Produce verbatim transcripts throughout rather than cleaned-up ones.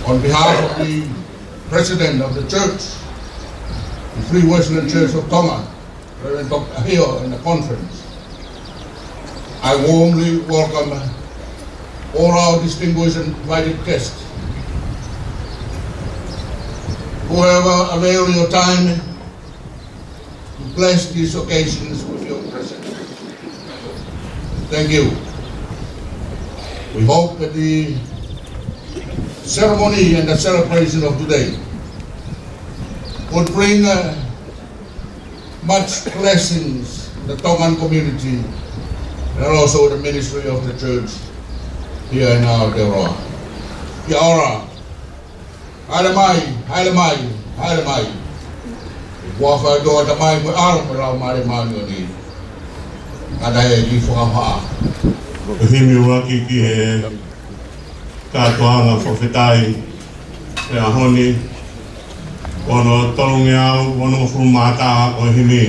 On behalf of the President of the Church, the Free Wesleyan Church of Tonga, Reverend Doctor Hill and the conference, I warmly welcome all our distinguished invited guests Whoever avail your time to bless these occasions with your presence. Thank you. We hope that the ceremony and the celebration of today would bring, uh, much blessings to the Tongan community and also the ministry of the church here in Aotearoa. Kia ora. Haere mai, haere mai, haere mai. Kuo fai tō ata mai mo e ʻAlo mo e Laumālie Māʻoniʻoni. Kātaki ke fakahoha. Himi ua ki ki he kātoanga fakafetaʻi he ʻaho ni. Ono tolungeau, ono fulu mā taha ʻo e himi.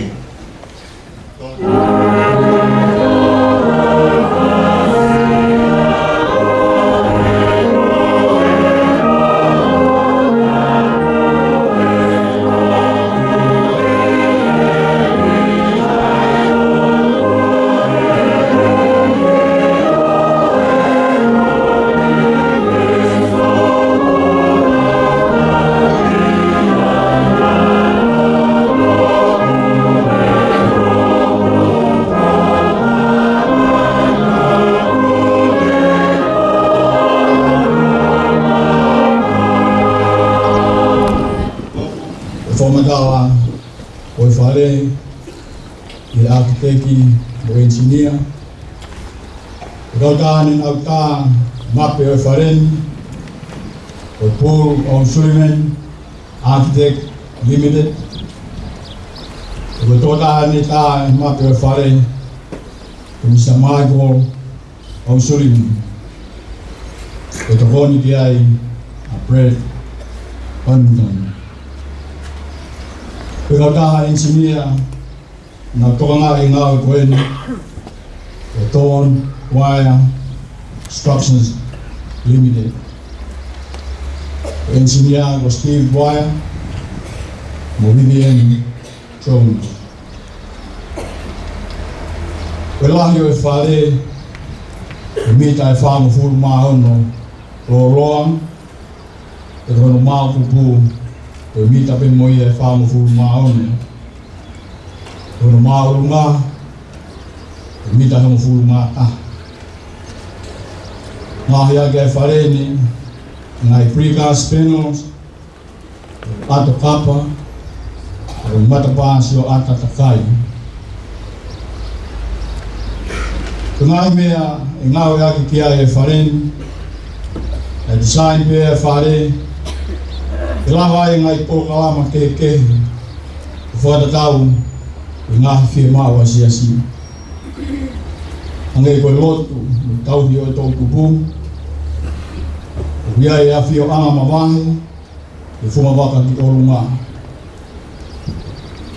Fakamatala ʻo e fale, ʻi he ʻākiteki mo e ʻenisinia. Ko e kautaha ʻeni ʻoku ʻi he mape ʻo e fale ni, ko Paul O'Sullivan Architect Limited. Ko e tokotaha ʻeni ʻoku ʻi he mape ʻo e fale, ko Misa Michael O'Sullivan. Ko e tokoni ki ai ʻa Brad Huntington. Ko e kautaha ʻenisinia naʻe tokangaʻi e ngāue ko eni, ko Dawn Wire Constructions Limited. Ko e ʻenisinia ko Steve Wire mo Vivian Jones. Ko e lahi ʻo e fale, ko e mita ʻe fāngofulu mā ono lōloa, pea ko hono māʻopoʻopo, ko e mita pē mo ia ʻe fāngofulu mā ono. Ko hono māʻolunga, ko e mita hongofulu mā taha. Ngaohi ʻaki ʻe he fale ni e ngaahi precast panels, ʻato kapa, ʻo e matapā sioʻata takai. Ko e ngaahi meʻa ʻe ngāueʻaki ki ai e fale ni, ʻe design pē ʻe he fale, ʻe lava ai e ngaahi polokalama kehekehe, ʻo fakatatau ki he ngaahi fiemaʻu ʻa e siasi. Hangē ko e lotu, mo e tauhi ʻo e toʻutupu, ʻoku ʻi ai e ʻafioʻanga mavahe, ʻi he funga vaka ki ʻolunga.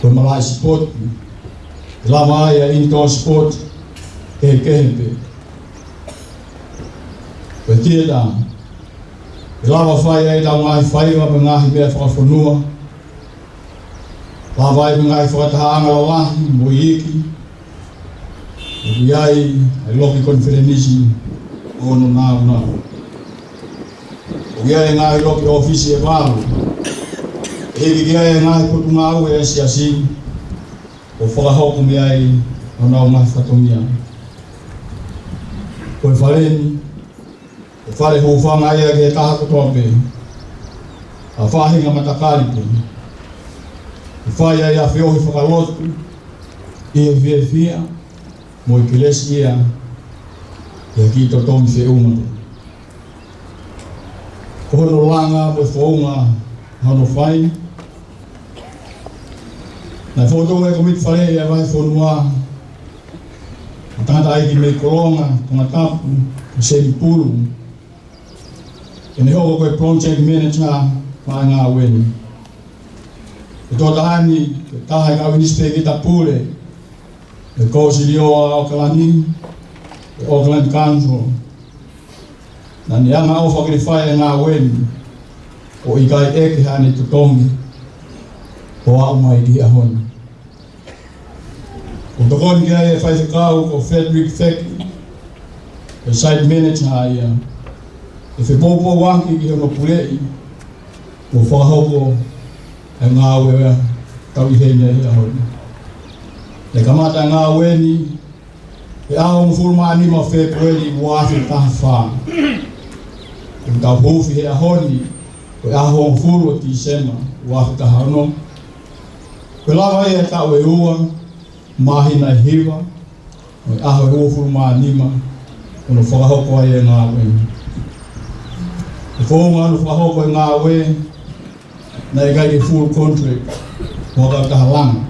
Ko e malaʻe sipoti, ʻe lava ai e indoor sport kehekehe pē. Ko e theatre, ʻe lava fai ai ʻetau ngaahi faiva mo e ngaahi meʻa fakafonua. Lava ai mo e ngaahi fakatahaʻanga lalahi mo e iiki. ʻOku ʻi ai e loki konifelenisi ʻo hono nāunau. ʻOku ʻi ai e ngaahi loki ʻōfisi ʻe valu. ʻE hiki ki ai e ngaahi potungāue ʻa e siasi, ʻo fakahoko mei ai honau ngaahi fatongia. Ko e fale ni, ko e fale hūfanga ia ki he taha kotoa pē, ʻa e faʻahinga matakali pē. ʻE fai ai ʻa e feohi fakalotu, ʻi he fiefia, mo e kelesi ia, ʻi he kiʻi totongi feʻunga. Ko hono langa mo e founga hono fai, naʻe fokotuʻu ʻe he Kōmiti Fale ʻa e Vahefonua, ʻa e tangataʻeiki mei Kolonga, Tongatapu, ʻa Seni Pulu, ke ne hoko ko e project manager maʻa e ngāue ni. Ko e tokotaha ni, ko e taha e kau ʻinisipēkita pule ʻa e Kōsilio ʻa ʻAokalani, ʻa e Auckland Council. Naʻá ne anga ʻofa ke ne fai e ngāue ni, ʻo ʻikai ʻeke haʻane totongi, ʻo aʻu mai ki he ʻaho ni. ʻOku tokoni ki ai e faifekau ko Frederick Feki, ko e site manager ia, ʻe fepoupouaki ki hono puleʻi mo fakahoko ʻa e ngāue ʻoku tau ʻi heni he ʻaho ni. Naʻe kamata e ngāue ni he ʻaho hongofulu mā nima Fēpueli ua afe taha fā. ʻOku tau huufi he ʻaho ni ko e ʻaho hongofulu ʻo Tīsema ua afe taha ono. Ko e lava ia e taʻu ʻe ua, māhina ʻe hiva, mo e ʻaho ʻe uofulu mā nima ʻo hono fakahoko ai e ngāue ni. Ko e founga hono fakahoko e ngāue, naʻe ʻikai ke full contract mo ha kautaha langa.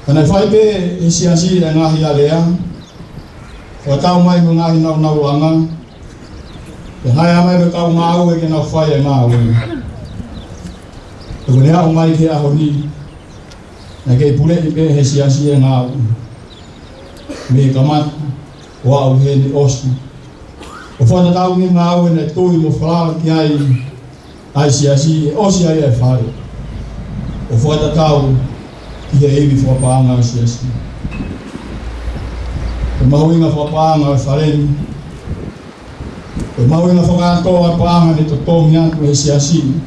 Ka naʻe fai pē ʻe he siasi e ngaahi alea, fakatau mai mo e ngaahi nāunau langa, pea haea mai mo e kau ngāue ke nau fai e ngāue. Pea ko ʻene aʻu mai ki he ʻaho ni, naʻe kei puleʻi pē ʻe he siasi e ngāue mei he kamata ʻo aʻu ki heni ʻosi. ʻO fakatatau ki he ngāue naʻe tui mo falala ki ai ʻa e siasi, ʻosi ai e fale. ʻO fakatatau ki he ivi fakapaʻanga ʻo e siasi. Ko e mahuʻinga fakapaʻanga ʻo e fale ni, ko e mahuʻinga fakakātoa e paʻanga ne totongi atu ʻe he siasi ni,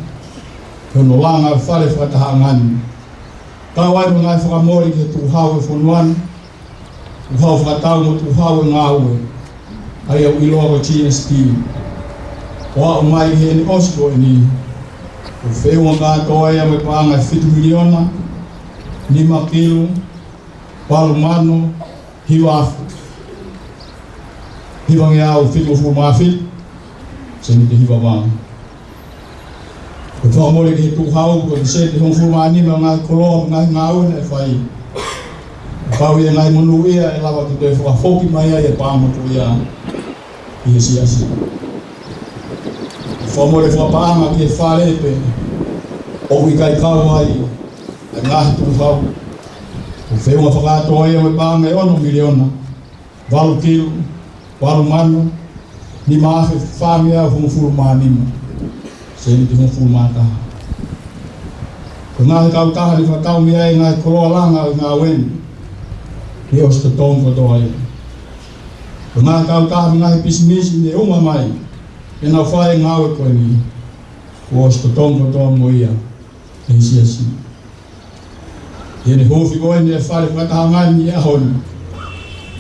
ko hono langa e fale fakatahaʻanga ni. Kau ai mo e ngaahi fakamole ki he tukuhau ʻo e fonua ni, tukuhau fakatau mo e tukuhau ʻo e ngāue, ʻa ia ʻoku ʻiloa ko e G S T. ʻO aʻu mai ki heni ʻosi ko eni, ʻoku feʻunga kātoa ia mo e paʻanga ʻe fitu miliona, nima kilu, valu mano, hiva afe, hivangeau fitungofulu mā fitu, sēniti hiva mano. Ko e fakamole ki he tukuhau, ko e sēniti hongofulu mā nima e ngaahi koloa mo e ngaahi ngāue naʻe fai. Kau ia e ngaahi monū ia ʻe lava ke toe fakafoki mai ai e paʻanga ko ia ki he siasi. Fakamole fakapaʻanga ki he fale pē ʻoku ʻikai kau ai e ngaahi tukuhau. ʻOku feʻunga fakakātoa ia mo e paʻanga ʻe ono miliona, valu kilu, valu mano, nima afe fāngeau hongofulu mā nima, sēniti hongofulu mā taha. Ko e ngaahi kautaha ne fakatau mei ai e ngaahi koloa langa ʻo e ngāue ni, kuo ʻosi totongi kotoa ia. Ko e ngaahi kautaha mo e ngaahi pisinisi ne ʻuma mai ke nau fai e ngāue ko eni, kuo ʻosi totongi kotoa mo ia ʻe he siasi. ʻI heʻene huufi ko eni e fale fakatahaʻanga ni he ʻaho ni,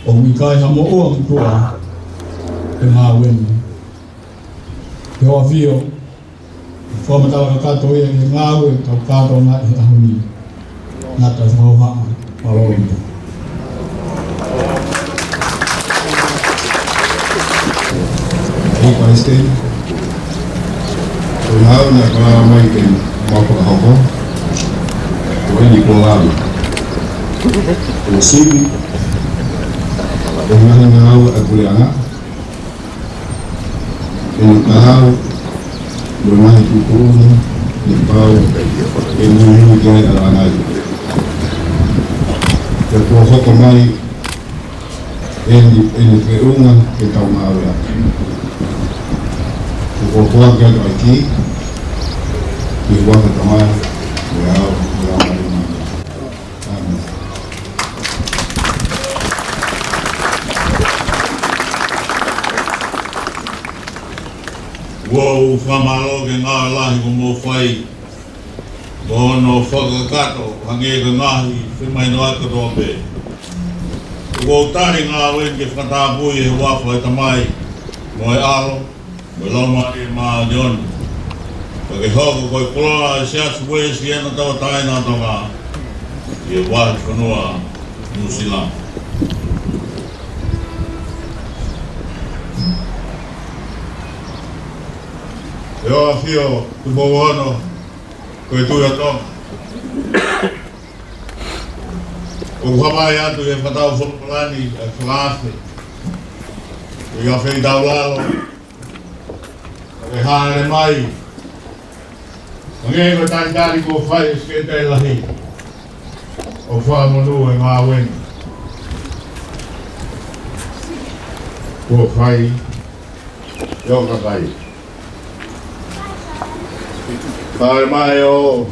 ʻoku ʻikai ha moʻua ki tuʻa he ngāue ni. Ko e ʻafio, fakamatala kakato ia ki he ngāue ʻoku tau kātoanga he ʻaho ni. Ngata e fakahā, mālō ʻaupito. ʻEiki Palesiteni, ko e ngāue naʻe fai mai ke mau fakahoko, ko eni ko e langa. Ko e sivi, ko e ngaahi ngāue ʻa e puleʻanga, ʻene taau mo e ngaahi tuʻutuʻuni ne pau ke muimui ki ai ʻa e langa ni. Pea kuo hoko mai eni, ʻene feʻunga ke tau ngāue ʻaki. Ko e ʻofa ki he ʻEiki, ki he huafa ʻo e Tamai, mo e ʻAlo, mo e Laumālie Māʻoniʻoni. ʻĀmeni. ʻOku ou fakamālō ki he ngāue lahi kuo mou fai, mo hono fakakakato, hangē ko e ngaahi femahinoʻaki kotoa pē. ʻOku ou tali e ngāue ni ke fakatapui ʻi he huafa ʻo e Tamai, mo e ʻAlo, mo e Laumālie Māʻoniʻoni. Pea ke hoko ko e koloa ʻo e Siasi Uēsiliana Tauʻatāina ʻo Tonga ʻi he vahefonua Nuʻusila. ʻE ʻAfio Tupou Ono, ko e Tuʻi ʻo Tonga. ʻOku ou hāmai atu he fakatau folofola ni, ʻa e fakaafe. ʻI he afe ʻi taulalo, ʻa e hāʻele mai. Hangē ko e talitali kuo fai ʻe he Sekelitali Lahi ʻo fakamonū e ngāue ni. Kuo fai, ʻio kakai. Hāʻele mai ʻo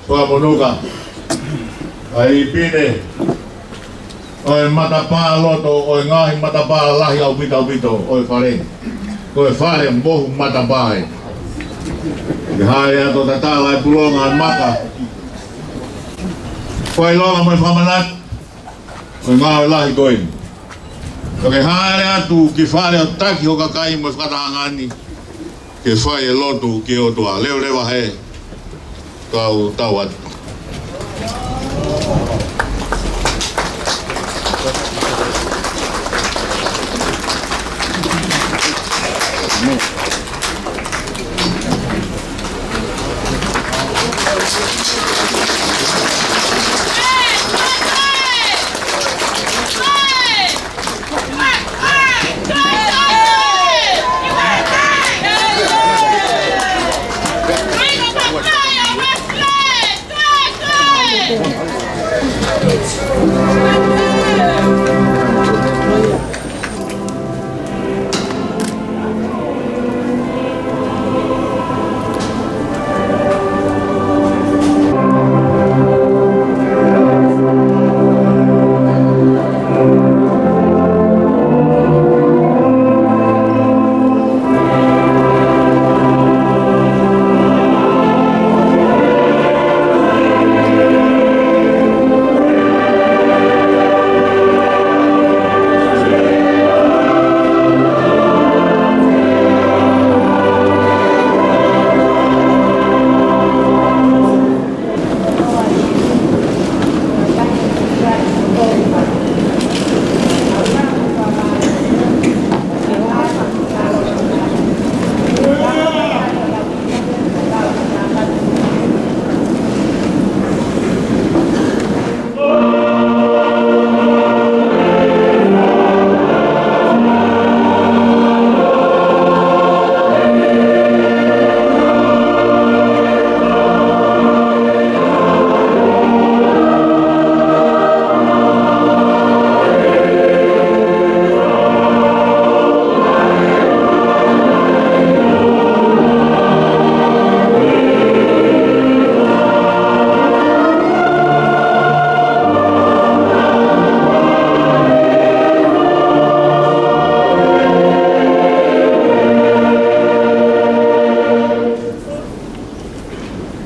fakamonū ka ai pine ʻo e matapā loto, ʻo e ngaahi matapā lahi ʻaupito ʻaupito ʻo e fale. Ko e fale mohu matapā ē. Ke hāʻele atu ʻo tatala e pulonga ʻa e maka. Fakaʻilonga mo e fakamanatu ʻo e ngāue lahi ko eni. Pea ke hāʻele atu ki fale ʻo taki ho kakai mo e fakatahaʻanga ni, ke fai e lotu ki he ʻOtua. Leveleva hē, kau tau atu.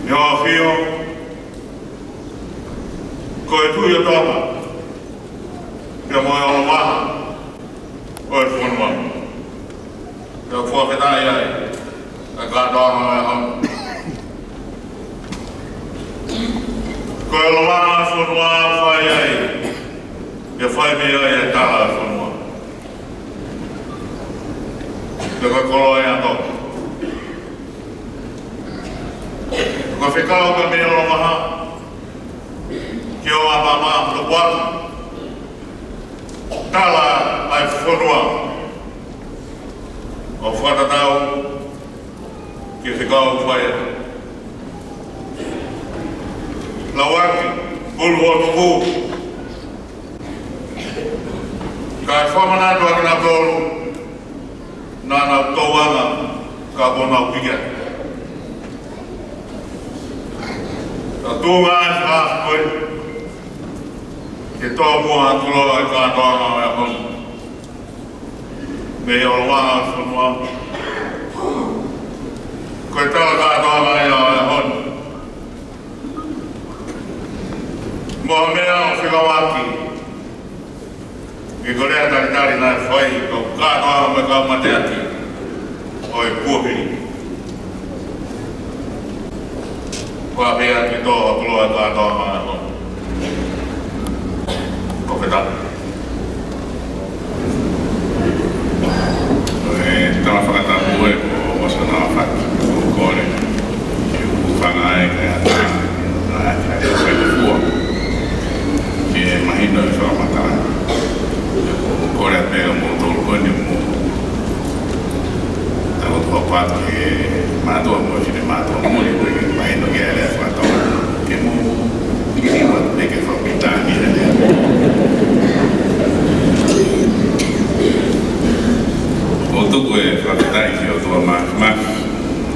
ʻE ʻAfio, ko e Tuʻi ʻo Tonga, pea mo e ʻOlomaha ʻo e fonua. Pea fakafetaʻi ai ʻa e kātoanga ʻo e ʻaho ni. Ko e ʻOlomaha ʻo e fonua ʻoku fai ai, ʻe fai mei ai e tala ʻo e fonua. Pea ko e koloa ia ʻa Tonga. Ko e fekau pē mei ʻOlomaha ki ʻOngamaʻa mo Tupuʻanga, tala ʻa e fonua ʻo fakatatau ki he fekau ʻoku fai ai. Lauaki, pulu ʻo tuku. Kae fakamanatu ʻa kinautolu naʻa nau tauanga ka ko nau piki atu. Ka tuʻunga e fakaafe ko ē ke tōmua ʻa e koloa ʻo e kātoanga ʻo e ʻaho ni mei he ʻOlomaha ʻo e fonua. Ko e tala kātoanga ia ʻo e ʻaho ni. Mo e meʻa ʻoku fekauʻaki, ʻi he lea talitali naʻe fai, ko e kātoanga mo e kau mateaki ʻo e kuohili. Kuo pehē ʻaki ʻa e koloa ʻo e kātoanga ʻo e ʻaho ni. Ko e fetau. Ko e tala fakatapu ē ko ʻOsana Fati, ʻoku ou kole ke u hūfanga ai kae ʻatā ʻa e fai fua ke mahino e fakamatala. ʻOku ou kole atu pē ʻa moutolu ko eni mo tau atu hapa atu ke mātuʻa mo e finemātuʻa muli, ko e mahino ke ʻai e lea faka-Tonga ke mou ʻilo atu pē ke fakapitani e lea. ʻOku ou tuku e fakafetaʻi ki he ʻOtua Māfimafi,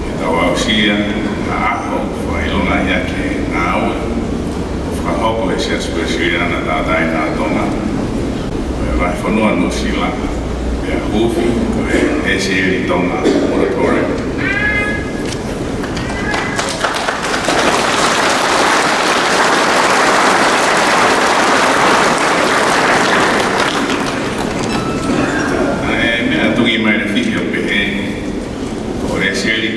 ke tau aʻusia ʻa e ʻaho ʻoku fakaʻilonga ai ʻaki e ngāue ʻoku fakahoko ʻe he Siasi Uēsiliana Tauʻatāina ʻo Tonga, ʻo e Vahefonua Nuʻusila, pea huufi ko e Esieli Tonga Moratorium.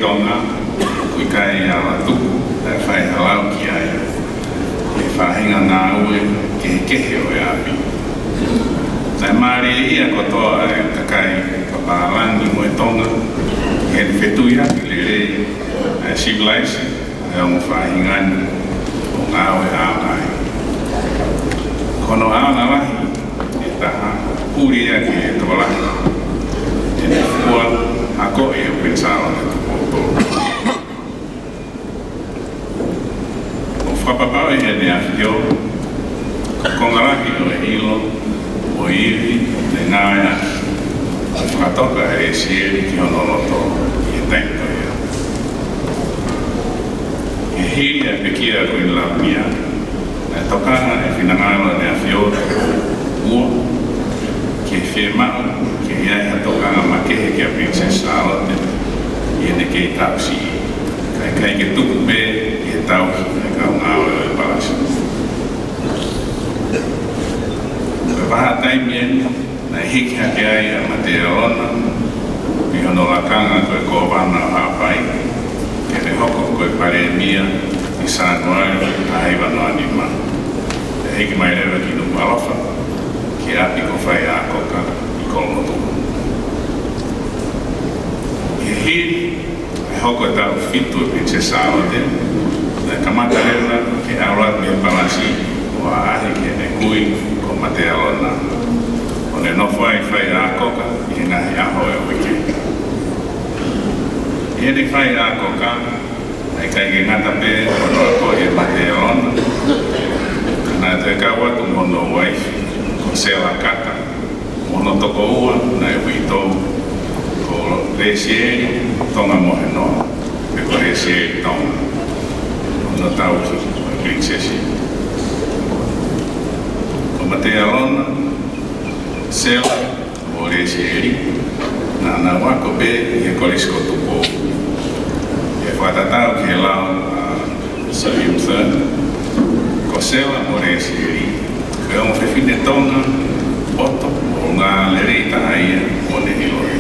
Tonga, ʻoku ʻikai ala tuku, ʻe fai ha lau ki ai, ʻi he faʻahinga ngāue kehekehe ʻo e ʻapi. Naʻe mālieʻia kotoa ʻa e kakai papālangi mo e Tonga, ʻi heʻene fetuiaki lelei ʻa e sivilaise ʻa e ongo faʻahinga ni ʻo ngāue ʻaonga ai. Ko hono ʻaonga lahi ʻe taha, huli ia ki he tokolahi ʻene fua akoʻi ʻo Pilinisesi Sālote Tupou Tolu. ʻOku fakapapauʻi ʻe he ʻEne ʻAfio, ko e konga lahi ʻo e ʻilo mo e ivi ne ngāueʻaki, ʻe fakatoka ʻe Lesieli ki hono loto ʻi he taimi ko ia. ʻI he hili ʻa e pekia ʻa Kuini Lavinia, naʻe tokanga ʻa e finangalo ʻo e ʻEne ʻAfio Tupou Ua ki he fiemaʻu ke ʻi ai ha tokanga makehe kia Pilinisesi Sālote ʻi heʻene kei taʻu siʻi, kae ʻikai ke tuku pē ʻi he tauhi ʻa e kau ngāue ʻo e palasi. Ko e vahaʻa taimi eni naʻe hiki hake ai ʻa Matealona mei hono lakanga ko e Kōvana ʻo Haʻapai, ke ne hoko ko e Palēmia ʻi Sānuali taha hiva noa nima. Pea hiki mai leva ki Nukuʻalofa, ki he ʻapi ko Faiakoka ʻi Kolomotuʻa. ʻI he hili ʻa e hoko e taʻu fitu ʻo Pilinisesi Sālote, naʻe kamata leva ke ʻalu atu mei he palasi ʻo ʻaʻahi ki heʻene kui ko Matealona, ʻo ne nofo ai ʻi Faiakoka ʻi he ngaahi ʻaho ʻo e uike. ʻI heʻene ʻi Faiakoka, naʻe ʻikai ke ngata pē hono akoʻi ʻe Matealona, ka naʻe toe kau atu mo hono uaifi ko Sela Kata, mo hono tokoua naʻe uitou ko Lesieli Tongamohenoa, pe ko Lesieli Tonga, hono tauhi ʻo e Pilinisesi. Ko Matealona, Sela mo Lesieli, naʻa nau ako pē ʻi he Kolisi ko Tupou. ʻI he fakatatau ki he lau ʻa Sir Hume Thurn, ko Sela mo Lesieli, ko e ongo fefine Tonga poto mo ʻulungaanga lelei taha ia kuo ne ʻiloʻi.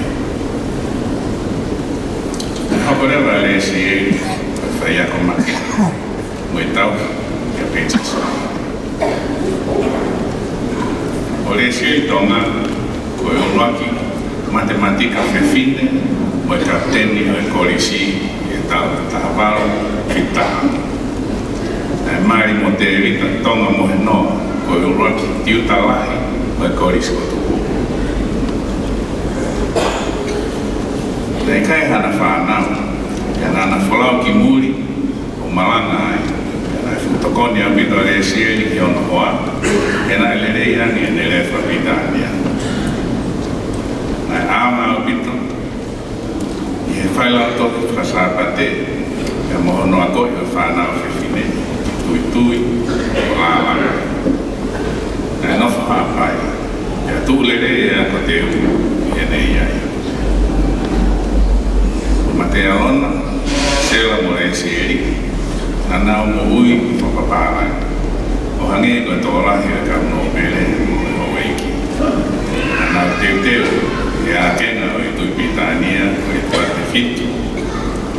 Naʻe hoko leva ʻa Lesieli ko e faiako makehe mo e tauhi kia Pilinisesi. Ko Lesieli Tonga, ko e ʻuluaki matematika fefine mo e kapiteni ʻo e kolisi ʻi he taʻu taha valu fitu taha. Naʻe mali mo Tēvita Tongamohenoa, ko e ʻuluaki tiuta lahi ʻo e Kolisi ko Tupou. Naʻe ʻikai hana fānau, pea naʻa na folau ki muli ʻo malanga ai. Pea naʻe fuʻu tokoni ʻaupito ʻa Lesieli ki hono hoa, he naʻe lelei ange ʻene lea fakapilitānia. Naʻe ʻaonga ʻaupito ʻi he failautohi faka-Sāpate, pea mo hono akoʻi ʻo e fānau fefine ke tuitui mo lālanga. Naʻe nofo Haʻapai, pea tuʻu lelei e ako teu ʻi heʻene ʻi ai. Ko Matealona, Sela mo Lesieli, naʻa nau moʻui fakapapālangi, ʻo hangē ko e tokolahi ʻo e kau nōpele mo e houʻeiki. Naʻa nau teuteu ʻi he ākenga ʻo e Tuʻi Pilitānia ko e Tuate Fitu,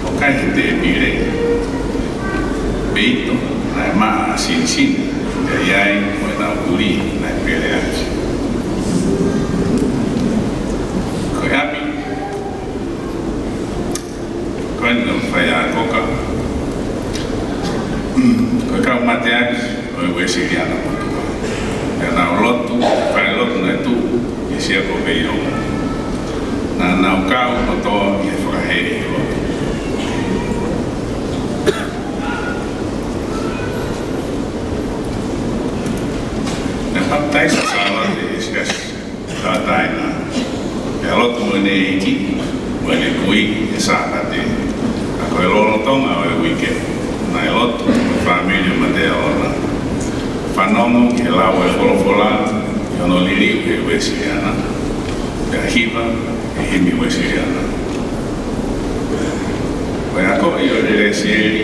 ʻo kai he tēpile, peito naʻe maʻa ʻa Sinisini, pea ʻi ai mo ʻenau kulī naʻe peleaki. Ko e ʻapi ko eni ʻo Faiakoka, ko e kau mateaki ʻo e Uēsiliana motuʻa. Pea nau lotu, falelotu naʻe tuʻu ʻi Siakope ʻi ʻOngo. Naʻa nau kau kotoa ʻi he fakahē ʻi he lotu. Naʻe papitaiso ʻa Sālote ʻi he siasi Tauʻatāina, pea lotu mo ʻene ʻeiki mo ʻene kui he Sāpate. Ka ko e lolotonga ʻo e uike, naʻe lotu mo e fāmili ʻo Matealona, fanongo ki he lau ʻa e folofola ʻi hono liliu ʻe he Uēsiliana, pea hiva e himi Uēsiliana. Ko e akoʻi ʻo Lesieli,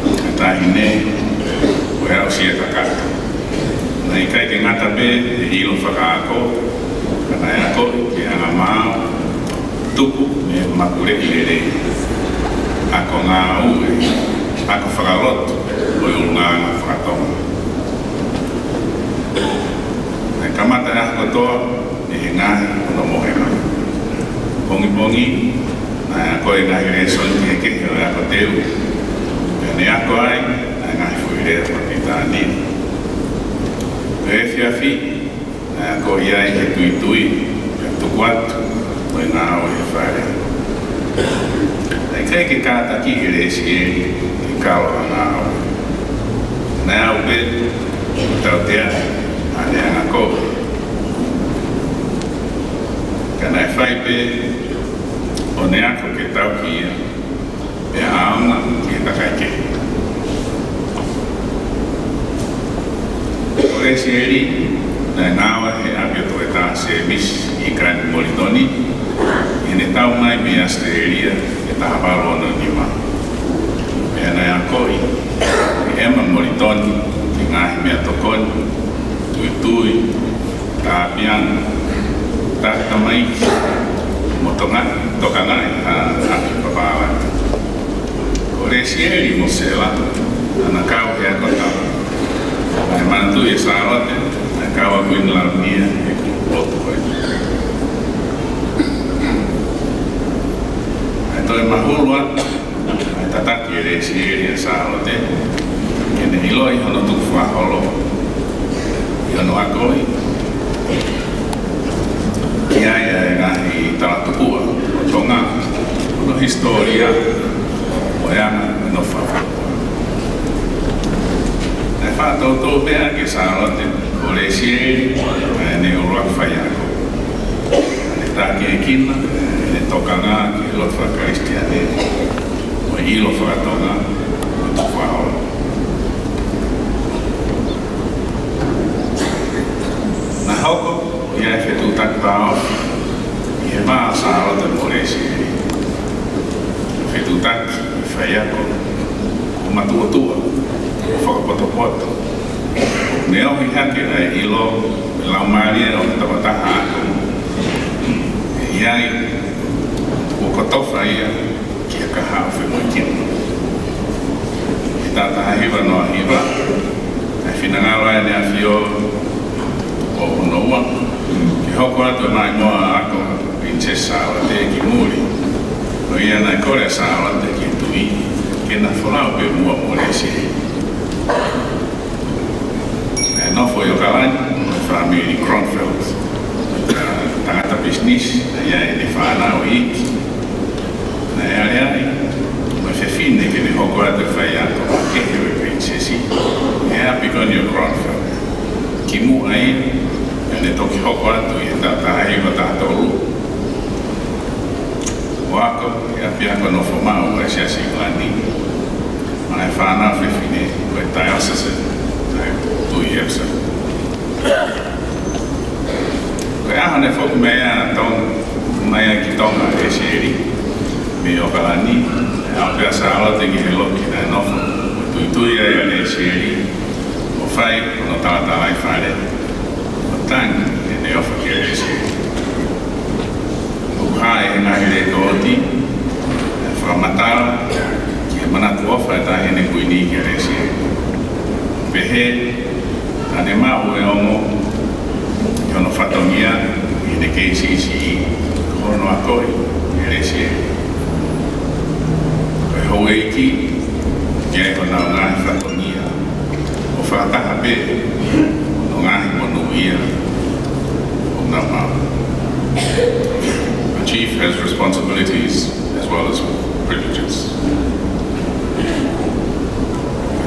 ʻa e taʻahine, ko e aʻusia kakato. Naʻe ʻikai ke ngata pē he ʻilo fakaako, ka naʻe akoʻi ki he angamaʻa tupu mei he Maʻuleʻi lelei, ako ngāue, ako fakalotu ʻo e ʻulungaanga faka-Tonga. Naʻe kamata e ako kotoa ʻi he ngaahi ʻunomohenga. Pongipongi, naʻe ako e ngaahi lēsoni kehekehe ʻo e ako teu. Pea ne ako ai ʻa e ngaahi foʻi lea fakapilitānia. Pea efiafi, naʻe ako ia ʻi he tuitui, pea tuku atu mo e ngāue he fale. Naʻe ʻikai ke kātakiʻi ʻe Lesieli ke kalo ha ngāue. Naʻe aʻu pē ʻo tautea ʻa e anga kovi. Ka naʻe fai pē ʻo ne ako ke tauhi ia, pea ʻaonga ki he kakai kehe. Ko Lesieli, naʻe ngāue he ʻapi ʻo Toketā Sēmisi ʻIkani Molitoni, ʻi heʻene tau mai mei ʻAositelēlia ʻi he taha valu ono nima. Pea naʻe akoʻi ʻe ʻEma Molitoni e ngaahi meʻatokoni, tuitui, tāpianga, taki tamaiki, mo e tokangaʻi, tokangaʻi ha ʻapi papālangi. Ko Lesieli mo Sela, naʻá na kau he ako tau. Naʻe manatuʻi ʻe Sālote, naʻe kau ʻa Kuini Lavinia he kupu lotu ko ē. Naʻe toe mahulu atu ʻa e tataki ʻe Lesieli ʻa Sālote, ke ne ʻiloʻi hono tukufakaholo ʻi hono akoʻi ki ai ʻa e ngaahi talatupuʻa ʻo Tonga, hono hisitōlia, mo e anga hono fakafofonga. Naʻe fakatoutou pē ʻaki ʻe Sālote ko Lesieli ʻa ʻene ʻuluaki faiako. Naʻá ne takiekina ʻene tokanga ki he lotu faka-Kalisitiane, mo e ʻilo faka-Tonga, mo e tukufakaholo. Naʻe hoko ia ʻa e fetuʻutaki vāofi ʻi he vā ʻo Sālote mo Lesieli. Fetuʻutaki ʻi he faiako kuo matuʻotuʻa, kuo fakapotopoto, ne ohi hake ʻa e ʻilo mo e laumālie ʻo e tokotaha ako. ʻE ʻi ai kuo kotofa ia ki ha kahaʻu femoʻuekina. ʻI he taha hiva noa hiva, naʻe finangalo ai ʻEne ʻAfio Tupou Hono Ua ke hoko atu e maʻimoa ako ʻo Pilinisesi Sālote ki muli. Ko ia naʻe kole ʻa Sālote ki he Tuʻi ke na folau pē muʻa mo Lesieli. Naʻe nofo ʻi ʻAokalani ʻa e fāmili Kronfeld. Tangata pisinisi, naʻe ʻi ai ʻene fānau iiki. Naʻe aleaʻi mo e fefine ke ne hoko atu e faiako makehe ʻo e Pilinisesi ʻi he ʻapi ko eni ʻo Kronfeld. Kimuʻa ia, naʻá ne toki hoko atu ʻi he taha hiva taha tolu ʻo ako ʻi he ʻapiako nofo maʻu ʻa e Siasi ʻIngalani, maʻá e fānau fefine ʻo e Diocesan, ʻa e Tuʻi Epsom. Ko e ʻaho ne foki mai ai ʻa Tonga, mai ai ki Tonga ʻa Lesieli mei ʻAokalani, naʻe aʻu pē ʻa Sālote ki he loki naʻe nofo, ʻo tuitui ai ʻa Lesieli, ʻo fai hono talatalaifale, ʻo tangi ʻene ʻofa kia Lesieli. ʻOku hā ʻi he ngaahi lēkooti ʻa e fakamatala ki he manatu ʻofa ʻa e Taʻahine Kuini kia Lesieli. Pehē naʻá ne maʻu e ongo ʻi hono fatongia ʻi heʻene kei siʻisiʻi, ko hono akoʻi ʻe Lesieli. Ko e houʻeiki, ʻoku ʻi ai honau ngaahi fatongia ʻo fakataha pē hono ngaahi monūʻia ʻoku nau maʻu. A chief has responsibilities as well as privileges.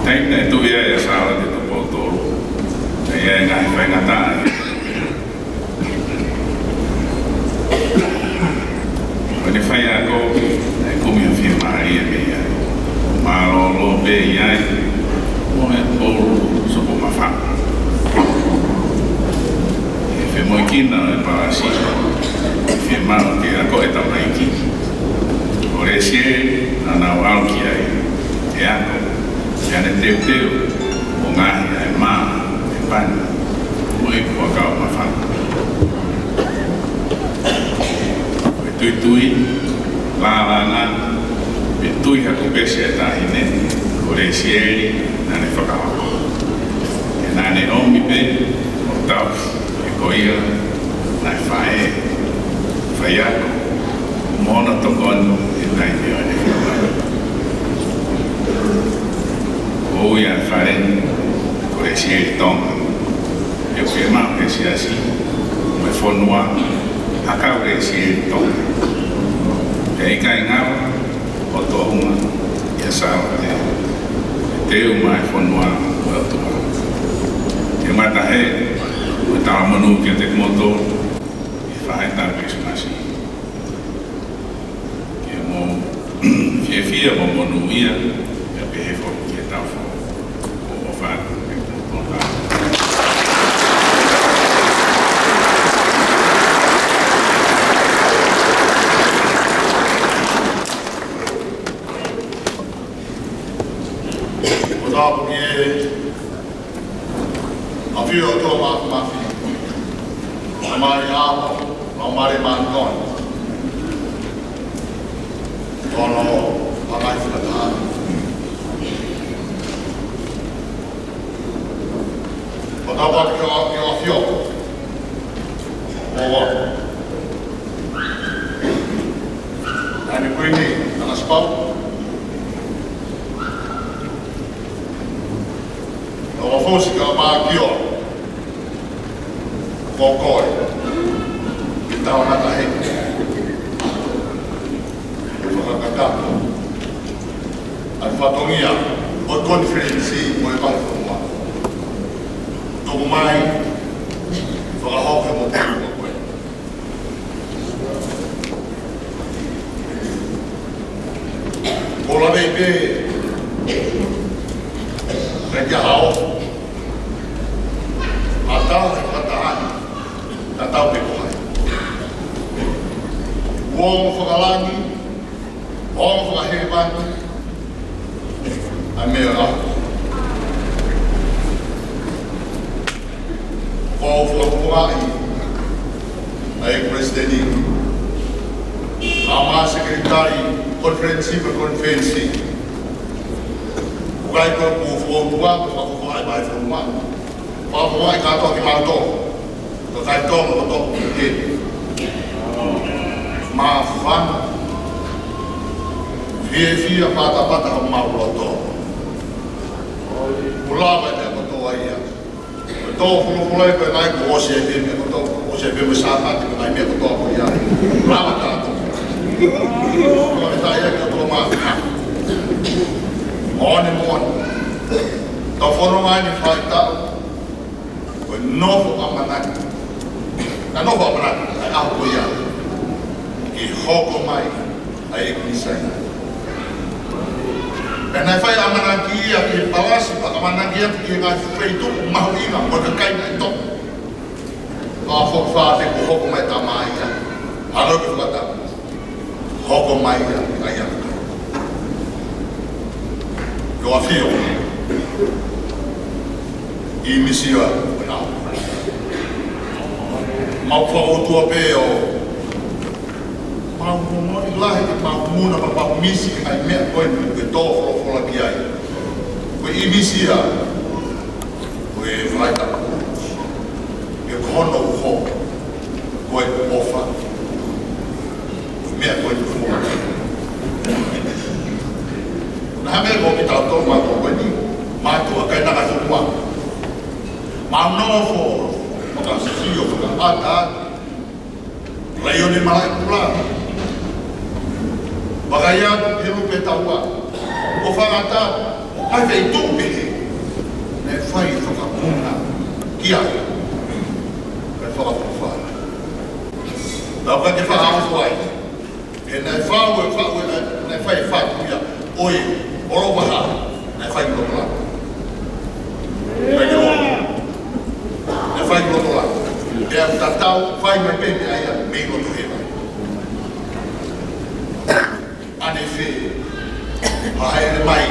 Taimi naʻe tuʻi ai ʻa Sālote Tupou Tolu, naʻe ʻi ai e ngaahi faingataʻa. Ko ʻene faiako, naʻe kumi ha fiemālie mei ai. Mālōlō pē ʻi ai mo e poulu sopo mafanga. ʻI he femoʻuekina ʻo e palasi, fiemaʻu ke ako e tamaiki. Ko Lesieli naʻa nau ʻalu ki ai ʻo ako, pea ne teuteu mo ngaohi ʻa e mā, e pani, mo e puaka ʻo mafanga. Ko e tuitui, Lālanga, pea tui hake pē siʻa taʻahine, ko Lesieli naʻa ne fakahoko. He naʻa ne ʻomi pē ʻo tauhi, he ko ia naʻe faʻē, faiako, mo hono tokoni he taimi ʻo ʻene fakamatala. Ko ia e fale ni, ko Lesieli Tonga. ʻOku fiemaʻu ʻe he siasi mo e fonua ha kau Lesieli Tonga. Pea ʻikai ngalo ʻo toʻonga ia Sālote, ʻe teu mai fonua mo e ʻOtua. Ke mata he, mo e talamonū kiate kimoutolu, ʻi he faʻahitaʻu Kilisimasi. Ke mou fiefia mo monūʻia, pea pehē foki ki he taʻu foʻou. Ko e ʻofa atu ki he kimoutolu. Ko e tapu ki he ʻAfio ʻo e ʻOtua Māfimafi, Laumālie ʻAlo, Laumālie Māʻoniʻoni. Ko hono ʻamanaki fakataha. Ko e tapu atu ki he ʻAfio. ʻO Taʻahine Kuini Nanasipauʻu. ʻO Fosi Kalamakio. Ko koe, ke tau mata he fakakakato ʻa e fatongia ʻo e konifelenisi mo e vahefonua. Tuku mai, fakahoko mo tuku koe. Ko e lave pē, ka kia hao, ʻa e tau he fakataha, ka tau pē ko hai. Ongo fakalangi, ongo fakahēvani, ʻa e meʻa ʻa. Ko e fakafofongaʻi ʻa e Palesiteni, ʻa e Sekelitali, konifelenisi mo e konifelenisi. ʻOku ʻikai ko e fakafofongaʻi, fakafofongaʻi mai fonua. Fakafofongaʻi kātoa kimautolu. Kakai Tonga kotoa pē. Māfana. Fiefia patapata homau loto. Kuo lava e meʻa kotoa ia. Ko e tō folofola ko e ngaahi kuo ʻosi e meʻa kotoa, ʻosi e meʻa Sāpate, ko e ngaahi meʻa kotoa ko ia. Lava tātou. Ko e tā ia ke tō mā. Moʻoni, moʻoni. Tau fononga ni faitau. Ko e nofo ʻamanaki. Naʻe nofo ʻamanaki, ʻa e ʻaho ko ia. Ke hoko mai ʻa e ʻEiki Mīsaia. Pea naʻe fai ʻamanaki ia ki he palasi, pea ʻamanaki ia ki he ngaahi feituʻu mahuʻinga mo e kakai naʻe tō. Ka fo fa te ko hoko mai Tamai ia. Halo ke fakata. Hoko mai ia, ʻa ia. Ko e ʻAfio. ʻImisi ia, ko e ʻAfio. Mau fakaʻotua pē ʻo mau momoʻi lahi, mau muna, mau, mau ʻimisi, ʻa e meʻa ko eni, ke tō folofola ki ai. Ko e ʻimisi ia, ko e faitau. Ke ko hono uho, ko e ʻofa. Meʻa ko eni ko e. Naʻa mea ko kita tō mātou ko eni, mātou ʻa e kainanga fonua. Mau nofo, fakasio, fakaʻata, Laione Malaʻekula. Vakai atu he lupe taua. ʻO fakaʻata, ʻa e feituʻu pehē. Naʻe fai fakamuna. Kia. Naʻe fakafofonga. Tau ka ke fakaʻofoʻofa ai. He naʻe fau e fau e naʻe, naʻe fai e fatu ia. ʻOi, ʻo lo paha. Naʻe fai ki loto laʻā. Fai ki loto. Naʻe fai ki loto laʻā. Pea tatau, fai mai pē meʻa ia, mei loto hēvani. ʻAnefē, ha haʻele mai,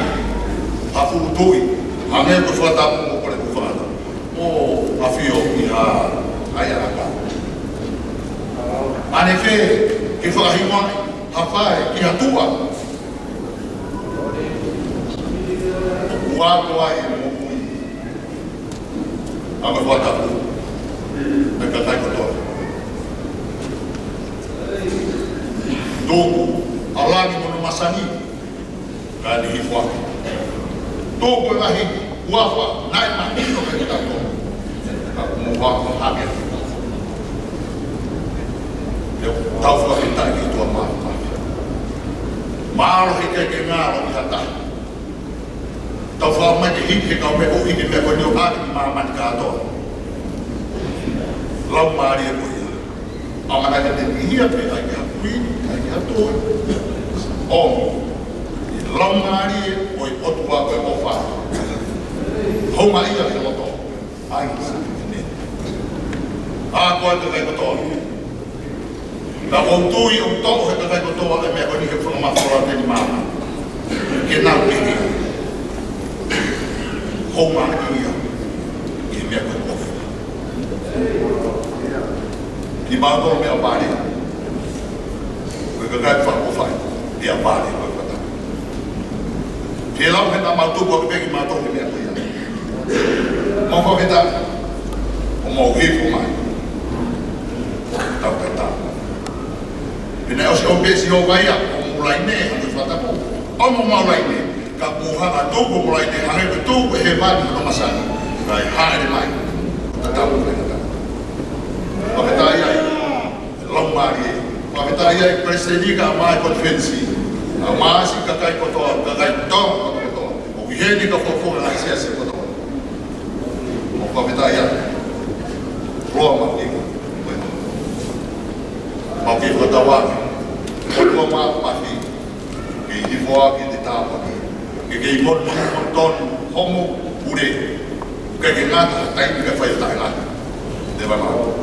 ha fuʻu tuʻi, hangē ko e fakatapu ʻoku kole ʻo fai. ʻO ʻAfio ʻi ha, ʻa ia ʻa ka. ʻAnefē, ke fakahingoa, Fae ki ha tuʻa. ʻOku ako ai e moʻui ʻa e fakatapu ʻa e kakai kotoa. Tuku ʻa langi mo hono masani, kae hifo hake. Tuku e ngaahi huafa naʻe mahino kiate kitautolu, ka kuo mou ako hake. Pea tau fakafetaʻi ki he ʻOtua Māfimafi. Mālō he ʻikai ke ngalo ʻi ha taha. Tau faʻa mai ke hiki he kau meʻa, ʻo hiki e meʻa ko eni ʻo hake ki māmani kātoa. Laumālie ko ia. ʻAmanaki te ne hia pē ʻa e hā, kuini, ʻa e hā, tuʻi. ʻO, laumālie ʻo e ʻOtua ko e ʻofa. Houngaʻia ki loto. ʻAi, sa, ne. ʻA, ko e kakai kotoa. Ka ʻoku ou tui ʻoku toʻo he kakai kotoa e meʻa ko eni he fanga mafola teni mama. Ke nau pehē. Houngaʻia ki he meʻa ko e ʻofa. Kimautolu meʻa vale. Ko e kakai fakaʻofa ia vale ko e fata. Ke lau he naʻa mau tupu ʻaki pē kimautolu he meʻa ko ia. Mau fakafetaʻi. ʻO mau hifo mai. Tau kaitā. Pea naʻe ʻosi ʻo pesi ʻo vaia, ʻo mou laine, ʻa e fakatapu. ʻO mou mau laine. Ka kuo hanga tuku mou laine, hangē ko e tuku ʻe hēvani hono masani. Kae hāʻele mai. Tatau mai. Fakafetaʻi ai. Laumālie. Fakafetaʻi ai Palesiteni kae ʻumaʻā e konifelenisi. Kae ʻumaʻā siʻi kakai kotoa, kakai Tonga kotoa. ʻOku ʻi heni ka fofo ngaahi siasi kotoa. ʻOku fakafetaʻi ai. Loa ma ika. Mau kei fakatauange. ʻOku mau mafi. Kei hifo ʻaki e tāpuaki. Ke kei monū, monū tonu, homo, pule. ʻIkai ke ngata ha taimi kae fai ha taʻengata. Te vamau.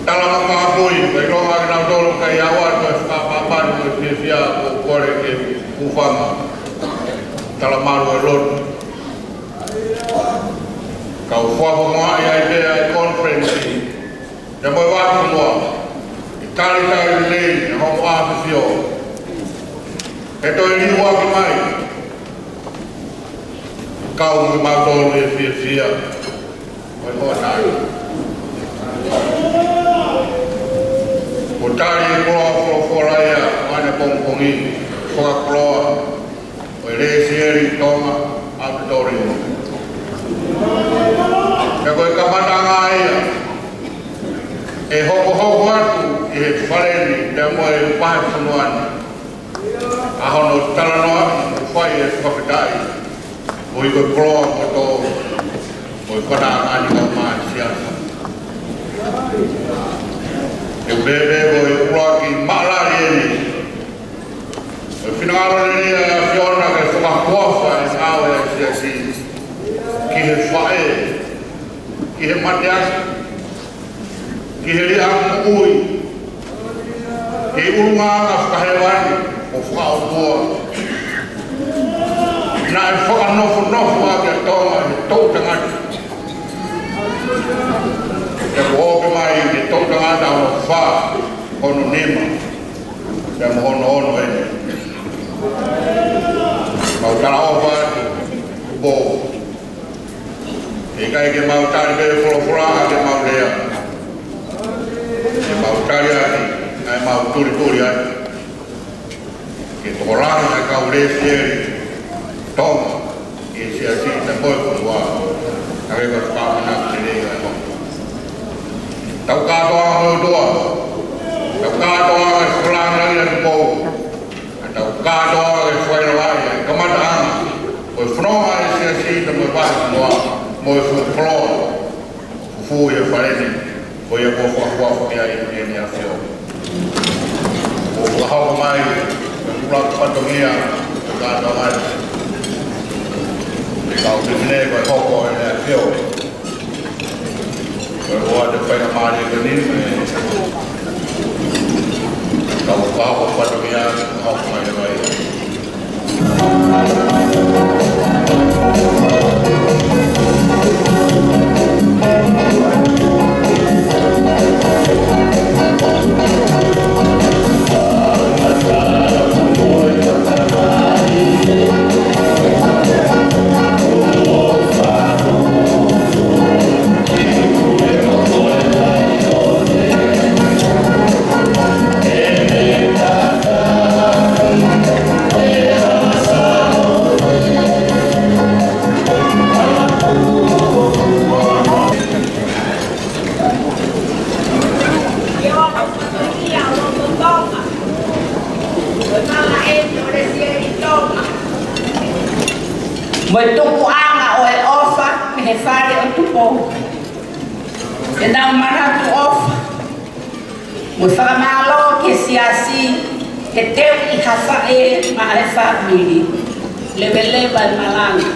Tala fakapapauʻi, ʻiloa ʻa kinautolu ka ʻi ai ha toe fakapapauʻi mo e fiefia ʻoku kole ke u hūfanga. Tala malu e lotu. Kau fakafofongaʻi ai pē ʻa e konifelenisi. Ia mo e vatu noa. ʻI talitali lelei, ʻa homo ʻAfio, ʻe toe liʻaki mai, kau mo kimautolu ʻi he fiefia ʻo e hoʻatā. Kuo tali ʻe he koloa folofola ia ʻo ʻanepongipongi, fakakoloa ʻo e Lesieli Tonga Auditorium. Pea ko e kamataʻanga ia ʻe hokohoko atu ʻi he fale ni pea mo e vahefonua ni ʻa hono talanoaʻi mo fai e fakafetaʻi ʻo e koloa kotoa ʻo e fakatātā ni ʻo e māsiasi. ʻE pehē ko e ʻuluaki mālali eni ʻo e finangalo lelei ʻa e ʻAfiona ke fakahuafa e ngāue ʻa e siasi ki he faʻē, ki he mateaki, ki he lea moʻui, ki he ʻulungaanga fakahēvani ʻo fakaʻotua. Naʻe fakanofonofo ʻaki ʻa Tonga ʻe he toʻu tangata. Pea kuo ʻope mai ʻe he toʻu tangata hono fā, hono nima, pea mo hono ono eni. Mau talaʻofa atu, Tupou. ʻE ʻikai ke mau tali pē folofola ke mau lea. Ke mau tali ʻaki ʻa e mau tulituli atu. Ke tokolahi ʻa e kau Lesieli Tonga ʻi he siasi pea mo e fonua. Ka ke ka fakamanatu lelei ʻa e hongo. Tau kātoa mo e ʻOtua. Tau kātoa e fakalangi ʻa Tupou. Tau kātoa ke fai lava ʻa e kamataʻanga ʻo e fononga ʻa e siasi pea mo e vahefonua mo e fuʻu koloa. Fufū ʻi he fale ni, ko ia kuo fakahuafa ki ai ʻe he ʻAfio. Kuo fakahoko mai e ʻuluaki fatongia ʻo e kātoanga ni. ʻE kau pehē ko e hoko ʻe he ʻAfio. Ko e ʻoua te faingamālie ko eni, ʻe kau fakahoko fatongia, fakahoko mai e vai. Mo e tukuʻanga ʻo e ʻofa mei he fale ʻo Tupou. Ke nau manatu ʻofa mo fakamālō ki he siasi, he teu ʻi ha faʻē maʻa e fāmili. Leveleva e malanga.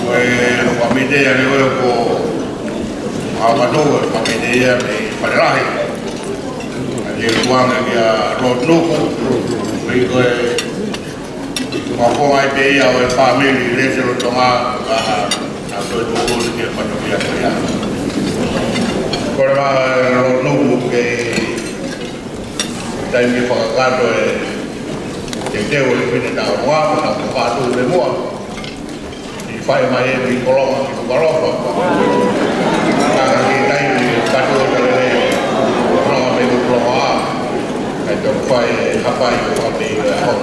Ko e fāmili ʻa e ʻOfa ko Aupatu, ko e fāmili ia mei Falelahi. ʻA e tuanga kia Lord Nuku, mei ko e Ko e fakaʻosi pē ia ʻo e fāmili Lesieli Tonga, ka na toe tuʻu ki he fatongia ko ia. Ko e lava ʻe Lord Nuku ke taimi ke fakakakato e teuteu ʻo e fefine tauʻolunga, ko ʻena fakatuʻu pē muʻa. ʻI fai mai e mi kolonga ki Nukuʻalofa. Ka ki taimi kakato ʻo e lelei, kolonga mei Nukuʻalofa. ʻAi tau fai e hapai ʻo e fāmili ʻo e ʻaho.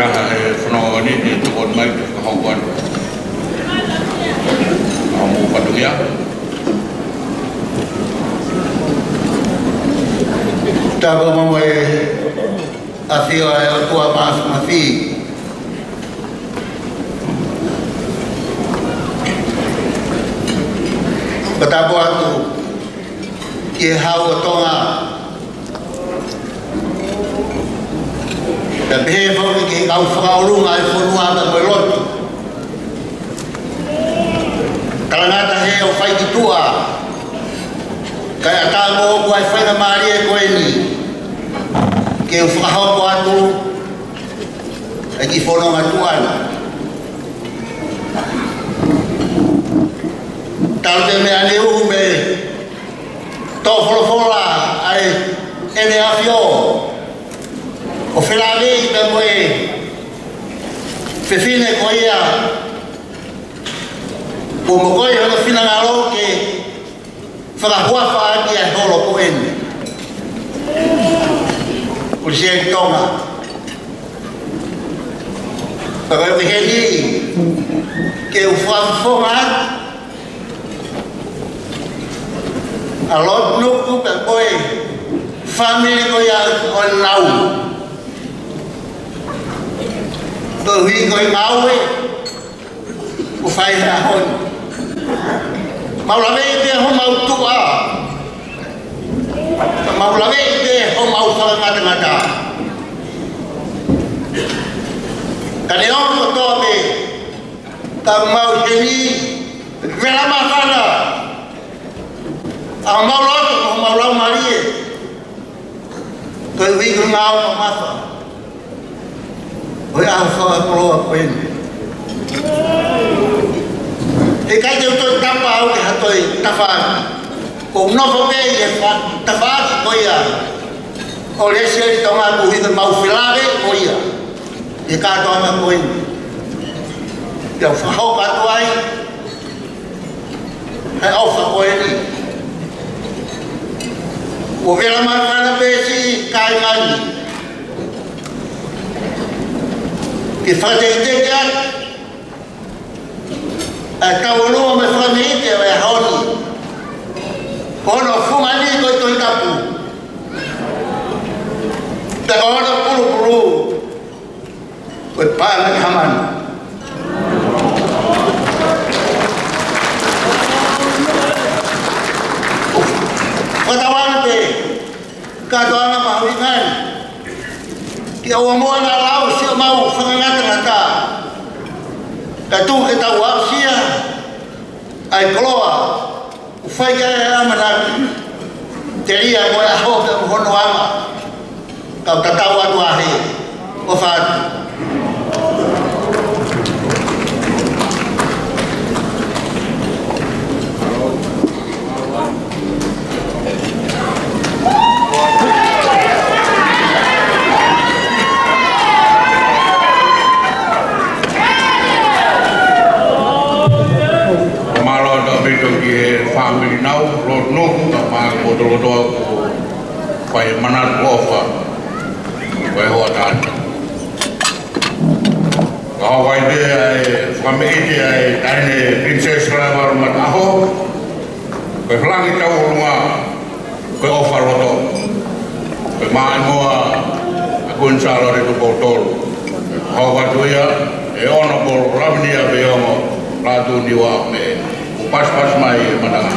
Ka he fononga ni, ʻe tuku mai ke fakahoko atu ʻa e mou fatongia. Tapu mo e ʻafio ʻa e ʻOtua Māfimafi. Ko e tapu atu ki he Hau ʻo Tonga, pea pehē foki ki he kau fakaʻolunga ʻo e fonua pea mo e lotu. Talangata he ʻo fai ki tuʻa, kae ʻatā moʻoku ʻa e faingamālie ko eni ke u fakahoko atu ʻa e kiʻi fononga tuʻa ni. Talu pē mei ʻaneuhu mei he tō folofola ʻa ʻEne ʻAfio, ʻo felāveʻi pea mo e fefine ko ia kuo mokoi hono finangalo ke fakahuafa ʻaki ʻa e holo ko eni. Kuo ʻosi ʻi Tonga. Pea ko e ʻuhi heni ke u fakafofonga atu ʻa Lord Nuku pea mo e fāmili ko ia ʻo e lau. Koeʻuhi ko e ngāue kuo fai he ʻaho ni. Mau laveʻi pē homau tuʻa. Mau laveʻi pē homau fakangatangata. Ka neongo kotoa pē, ka mau ʻi heni vela māfana ʻa homau loto mo homau laumālie. Koeʻuhi ko e ngāue mamafa ʻo e ʻaho fakakoloa ko eni. Heʻikai te u toe tapa au ki ha toe tafaʻaki. Ko u nofo pē ʻi he fa-, tafaʻaki ko ia ʻo Lesieli Tonga, koeʻuhi ko ʻemau felāveʻi mo ia he kātoanga ko eni. Pea u fakahoko atu ai ʻa e ʻofa ko eni. Kuo vela māfana pē siʻi kāinga ni ke fakateitei atu ʻa e tauʻolunga mo e fakameʻite ʻo e ʻaho ni. Ko hono funga ni ko e Tohi Tapu. Pea ko hono pulupulu ko e paʻanga ʻi he manu. Fakatauange pē kātoanga mahuʻinga ni, ke ʻoua muʻa naʻa lau siʻomau fakangatangata, kae tuku ke tau aʻusia ʻa e koloa kuo fai ki ai ʻa e ʻamanaki. Telia ko e ʻaho pea mo hono anga. Kau tatau atu ā he ʻofa atu. Mālō ʻaupito ki he fāmili Nau, Lord Nuku, kae ʻumaʻā kimoutolu kotoa kuo fai e manatu ʻofa ko e hoʻatā ni. Ka ʻoku ʻi ai pē ʻa e fakameʻite ʻa e taʻahine Princess Kalaivalu Mataʻaho, ko e fālangi tauʻolunga, ko e ʻofa loto, ko e maʻimoa ʻa Kuini Sālote Tupou Tolu. Hoko atu ia ʻe Honourable Lavinia Feiongo Lātū Niuaʻameʻe. Kuo pasipasi mai e matanga.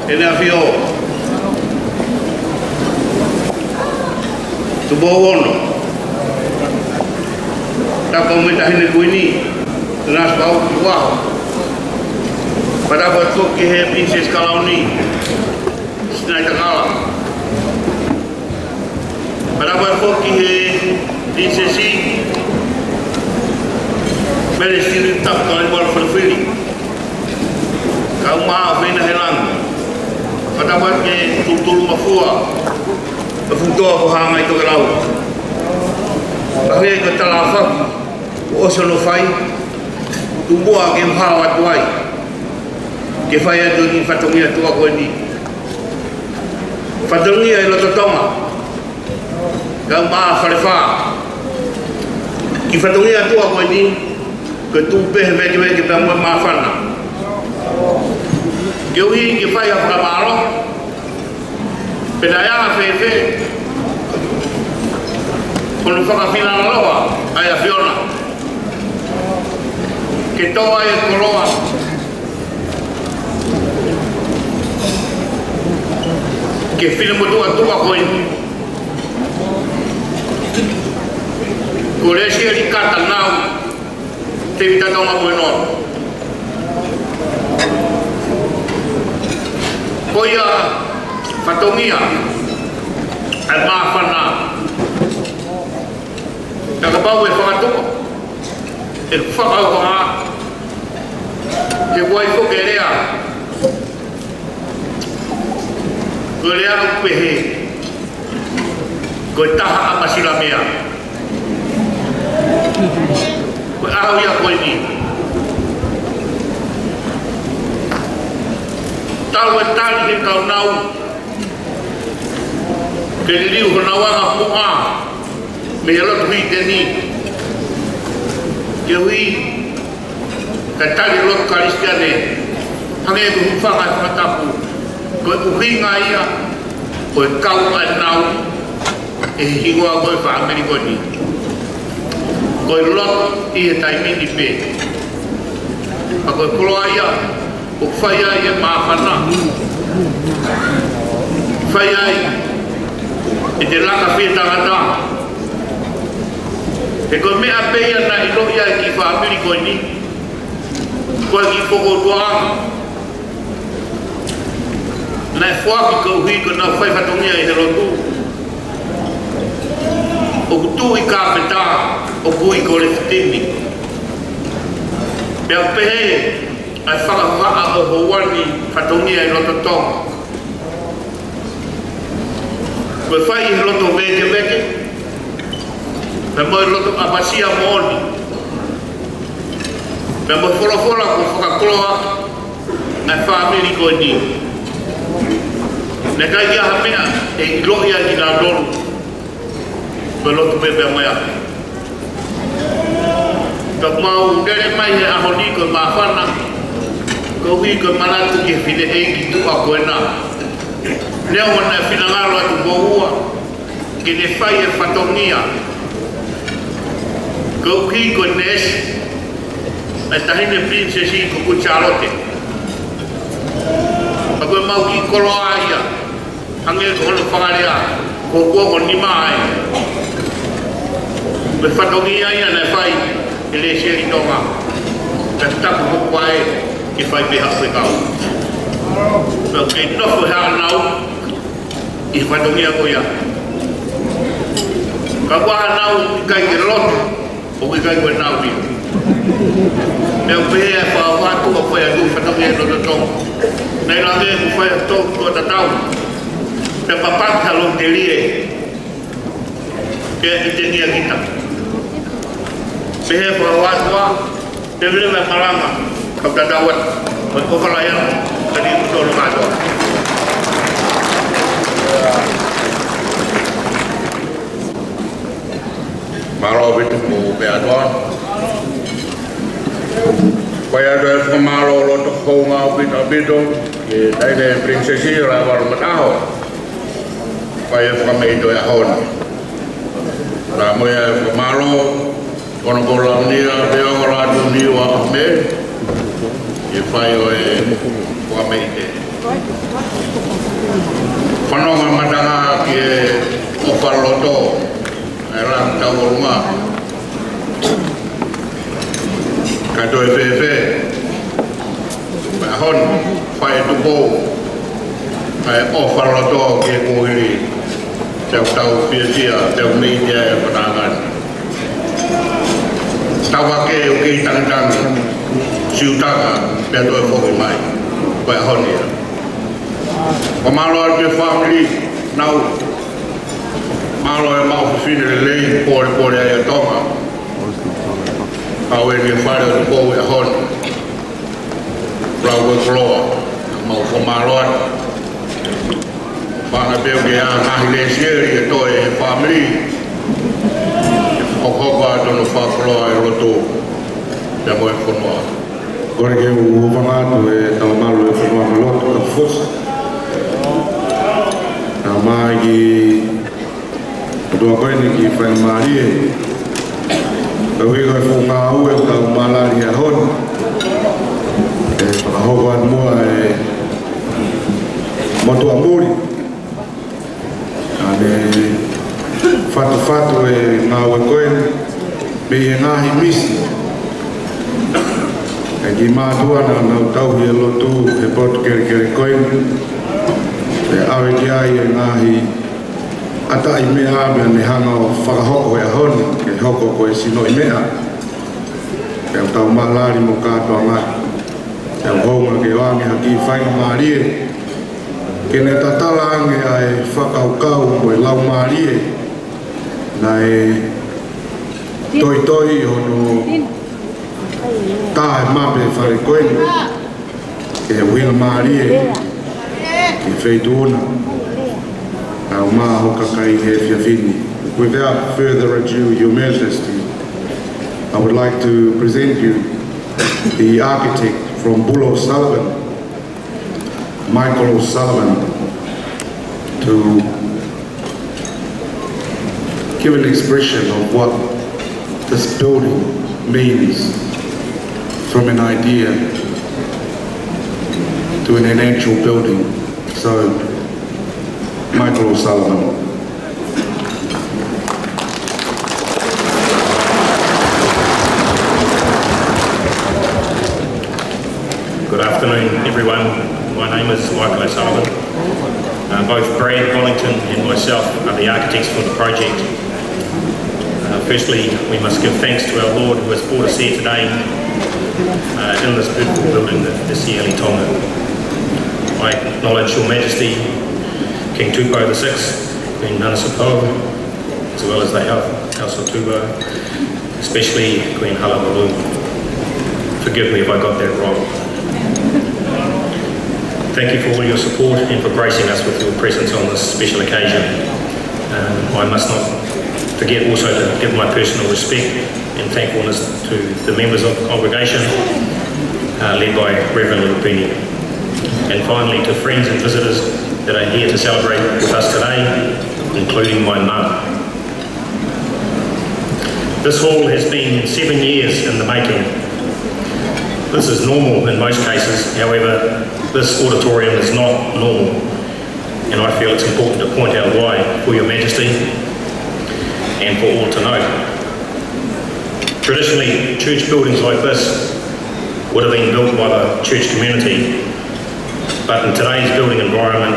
ʻEne ʻAfio Tupou Ono, tapu mo e Taʻahine Kuini, Nanasipauʻu Tukuʻaho. Fakatapu atu ki he Pilinisesi Kalauni, Sinaitakala. Fakatapu atu ki he Pilinisesi Mele Sili Tapu Kalaimoala Felefili, kau Maʻa Fina Helangi. Fakatapu atu ki he Tulutulu Mafua, ʻa Futoa ko Hangai Tokelau. Pea ko e talafaki kuo ʻosi hono fai, tuku muʻa ke u hao atu ai ke fai atu e kiʻi fatongia tuʻa ko eni. Fatongia ʻi loto Tonga, kau Maʻa Falefā. Kiʻi fatongia tuʻa ko eni, ko e tuʻu pē he vēkeveke pea mo e māfana. Koeʻuhi ke fai ha fakamālō, pe naʻe anga fēfē hono fakafinangalo ʻa e ʻAfiona ke tō ai e koloa ki he finemotuʻa tuʻa ko eni, ko Lesieli Katanau Tevita Tonga Moenoa. Ko ia fatongia ʻa e māfana. Pea kapau ʻe fakatuʻa ʻe fakaʻohoa, he ʻoku ʻi ai foki e lea, ko e lea ʻoku pehē, ko e taha ʻa Masilamea. Ko e ʻaho ia ko eni, talu e tali ʻe he kau Nau ke liliu honau anga muʻa mei he lotu Hiteni, koeʻuhi kae tali e lotu Kalisitiane, hangē ko e hūfanga he fakatapu. Ko e ʻuhinga ia ko e kau ʻa e Nau ʻi he hingoa ko e fāmili ko eni. Ko e lotu ʻi he taimi ni pē. Pea ko e koloa ia ʻoku fai ai e māfana, fai ai ʻete laka fie tangata. He ko e meʻa pē ia naʻe ʻiloʻi ai e kiʻi fāmili ko eni, ko e kiʻi fokoutua naʻe foaki koeʻuhi ko ʻenau fai fatongia ʻi he lotu. ʻOku tuʻu ʻi kāpeta, ʻoku ui ko Lefitini. Pea ʻoku pehē ʻa e fakahohaʻa ʻo houa ni fatongia ʻi loto Tonga, ko e fai ʻi he loto vēkeveke, pea mo e loto ʻapasia moʻoni, pea mo e folofola kuo fakakoloa ʻa e fāmili ko eni. Naʻe ʻikai ke ʻi ai ha meʻa ʻe ʻiloʻi ai kinautolu ko e lotu pē pea mo ia. Ka mau lele mai he ʻaho ni ko e māfana, koeʻuhi ko e manatu ki he fineʻeiki tuʻa ko ena. Neongo naʻe finangalo ʻa Tupou Ua ke ne fai e fatongia koeʻuhi ko e neesi ʻa e Taʻahine Pilinisesi ko Kuini Sālote, ka ko e mau kiʻi koloa ia, hangē ko hono fakalea, ko kuo ko nima ai. Ko e fatongia ia naʻe fai ʻe Lesieli Tonga, ka tapu ko ē ke fai pē ha fekau. Ka ke nofo he ʻa Nau ʻi he fatongia ko ia. Ka ko e ʻa Nau ʻikai ke lotu, ʻoku ʻikai ko e Nau ia. Pea ʻoku pehē ʻa e fakavatu ʻoku fai atu fatongia ʻi loto Tonga. Naʻe ʻiloange ʻoku fai atu ko e tatau, pea papaki ha lou telie ke ʻi te nia kita. Pehē fakavatu ʻa te vile me malanga, kau tatau atu. Ko e kofala ia, ka ni kuto lo mātou. Mālō ʻaupito mo e meʻa ʻa e ʻOtua. Fai atu e fakamālō loto houngaʻia ʻaupito ʻaupito ki he Taʻahine Pilinisesi Lāvalu Mataho. Fai e fakameʻi ʻi he ʻaho ni. Pea mo e fakamālō, ko hono koloa ni ʻa e ongo lātū ni ʻo ʻAme. ʻi he fai ʻo e Kuameite. Fanongo matanga ki he ʻofa loto ʻa e Langi Tauʻolunga. Ka toe fēfē, pea hon, fai ʻe Tupou ʻa e ʻofa loto ki he kuohili, te u tau fiefia, te u meʻi ki ai ʻa e fananga. Tau ake ʻo kei tangitangi, siutanga, pea toe foki mai, pea hon ia. Ko mālō atu ki he fāmili, nau, mālō e maʻu fefine lelei, polepole ai ʻa Tonga. Kau eni e fale ʻo Tupou ʻi he ʻaho ni. Lau ko e koloa, mau fakamālō atu. Fanga pē ʻoku ʻi ai ha ngaahi lēsieli ʻe toe he fāmili. Hokohoko atu hono fakakoloa e lotu. Pea mo e fonua. Kole ke u hūfanga atu he talamalu e fonua mo e lotu ka fosi. Naʻa mai ki ʻOtua ko eni ki faingamālie. Ka ui ko e fuʻu ngāue ʻoku tau mālali he ʻaho ni. ʻE fakahoko atu muʻa e motuʻa muli. Ka ne fatufatu e ngāue ko eni mei he ngaahi misi. ʻE ki mātuʻa naʻa nau tauhi e lotu he potu kelekele ko eni. ʻE ʻave ki ai e ngaahi ʻataʻi meʻa pea ne hanga ʻo fakahoko he ʻaho ni, ke hoko ko e sinoʻi meʻa. Pea tau mālali mo kātoanga. Pea hounga ke ʻoange ha kiʻi faingamālie. Ke ne tatala ange ʻa e fakakaukau mo e laumālie. Naʻe toitoi hono tā e mape fale ko eni. Ke ʻuhinga mālie, ke feituʻuna. Kau mā ho kakai he efiafi ni. Without further ado, Your Majesty, I would like to present you the architect from Bull O'Sullivan, Michael O'Sullivan, to give an expression of what this building means from an idea to an actual building. So, Michael O'Sullivan. Good afternoon, everyone. My name is Michael O'Sullivan. Uh, both Brad Wallington and myself are the architects for the project. Uh, firstly, we must give thanks to our Lord who has brought us here today, uh, in this beautiful building, the, the Siaʻali Tonga. I acknowledge Your Majesty, King Tupou the sixth, Queen Nanasipou, as well as the Hou-, House of Tupou, especially Queen Halamalū. Forgive me if I got that wrong. Thank you for all your support and for gracing us with your presence on this special occasion. Um, I must not forget also to give my personal respect and thankfulness to the members of the congregation, uh, led by Reverend Lupini. And finally, to friends and visitors that are here to celebrate with us today, including my mum. This hall has been seven years in the making. This is normal in most cases, however, this auditorium is not normal, and I feel it's important to point out why for Your Majesty and for all to know. Traditionally, church buildings like this would have been built by the church community, but in today's building environment,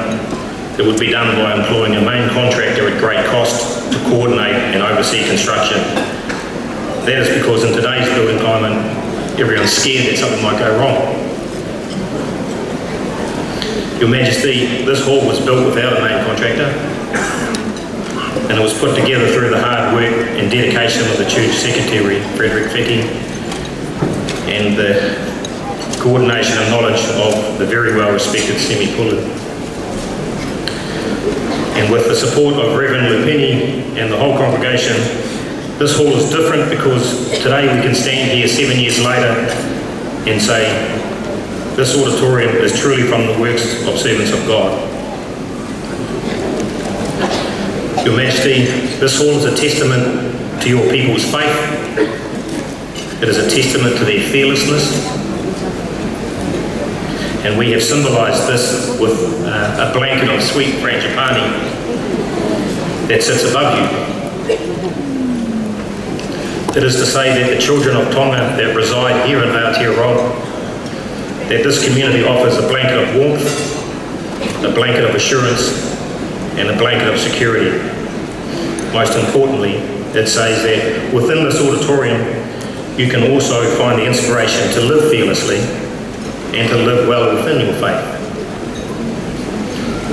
it would be done by employing a main contractor at great cost to coordinate and oversee construction. That is because in today's building climate, everyone's scared that something might go wrong. Your Majesty, this hall was built without a main contractor, and it was put together through the hard work and dedication of the church secretary, Frederick Feke, and the coordination and knowledge of the very well-respected Semi Pulu. And with the support of Reverend Lupini and the whole congregation, this hall is different because today we can stand here seven years later and say, "This auditorium is truly from the works of servants of God." Your Majesty, this hall is a testament to your people's faith. It is a testament to their fearlessness. And we have symbolised this with uh, a blanket of sweet frangipani that sits above you. It is to say that the children of Tonga that reside here in Aotearoa, that this community offers a blanket of warmth, a blanket of assurance, and a blanket of security. Most importantly, it says that within this auditorium, you can also find the inspiration to live fearlessly and to live well within your faith.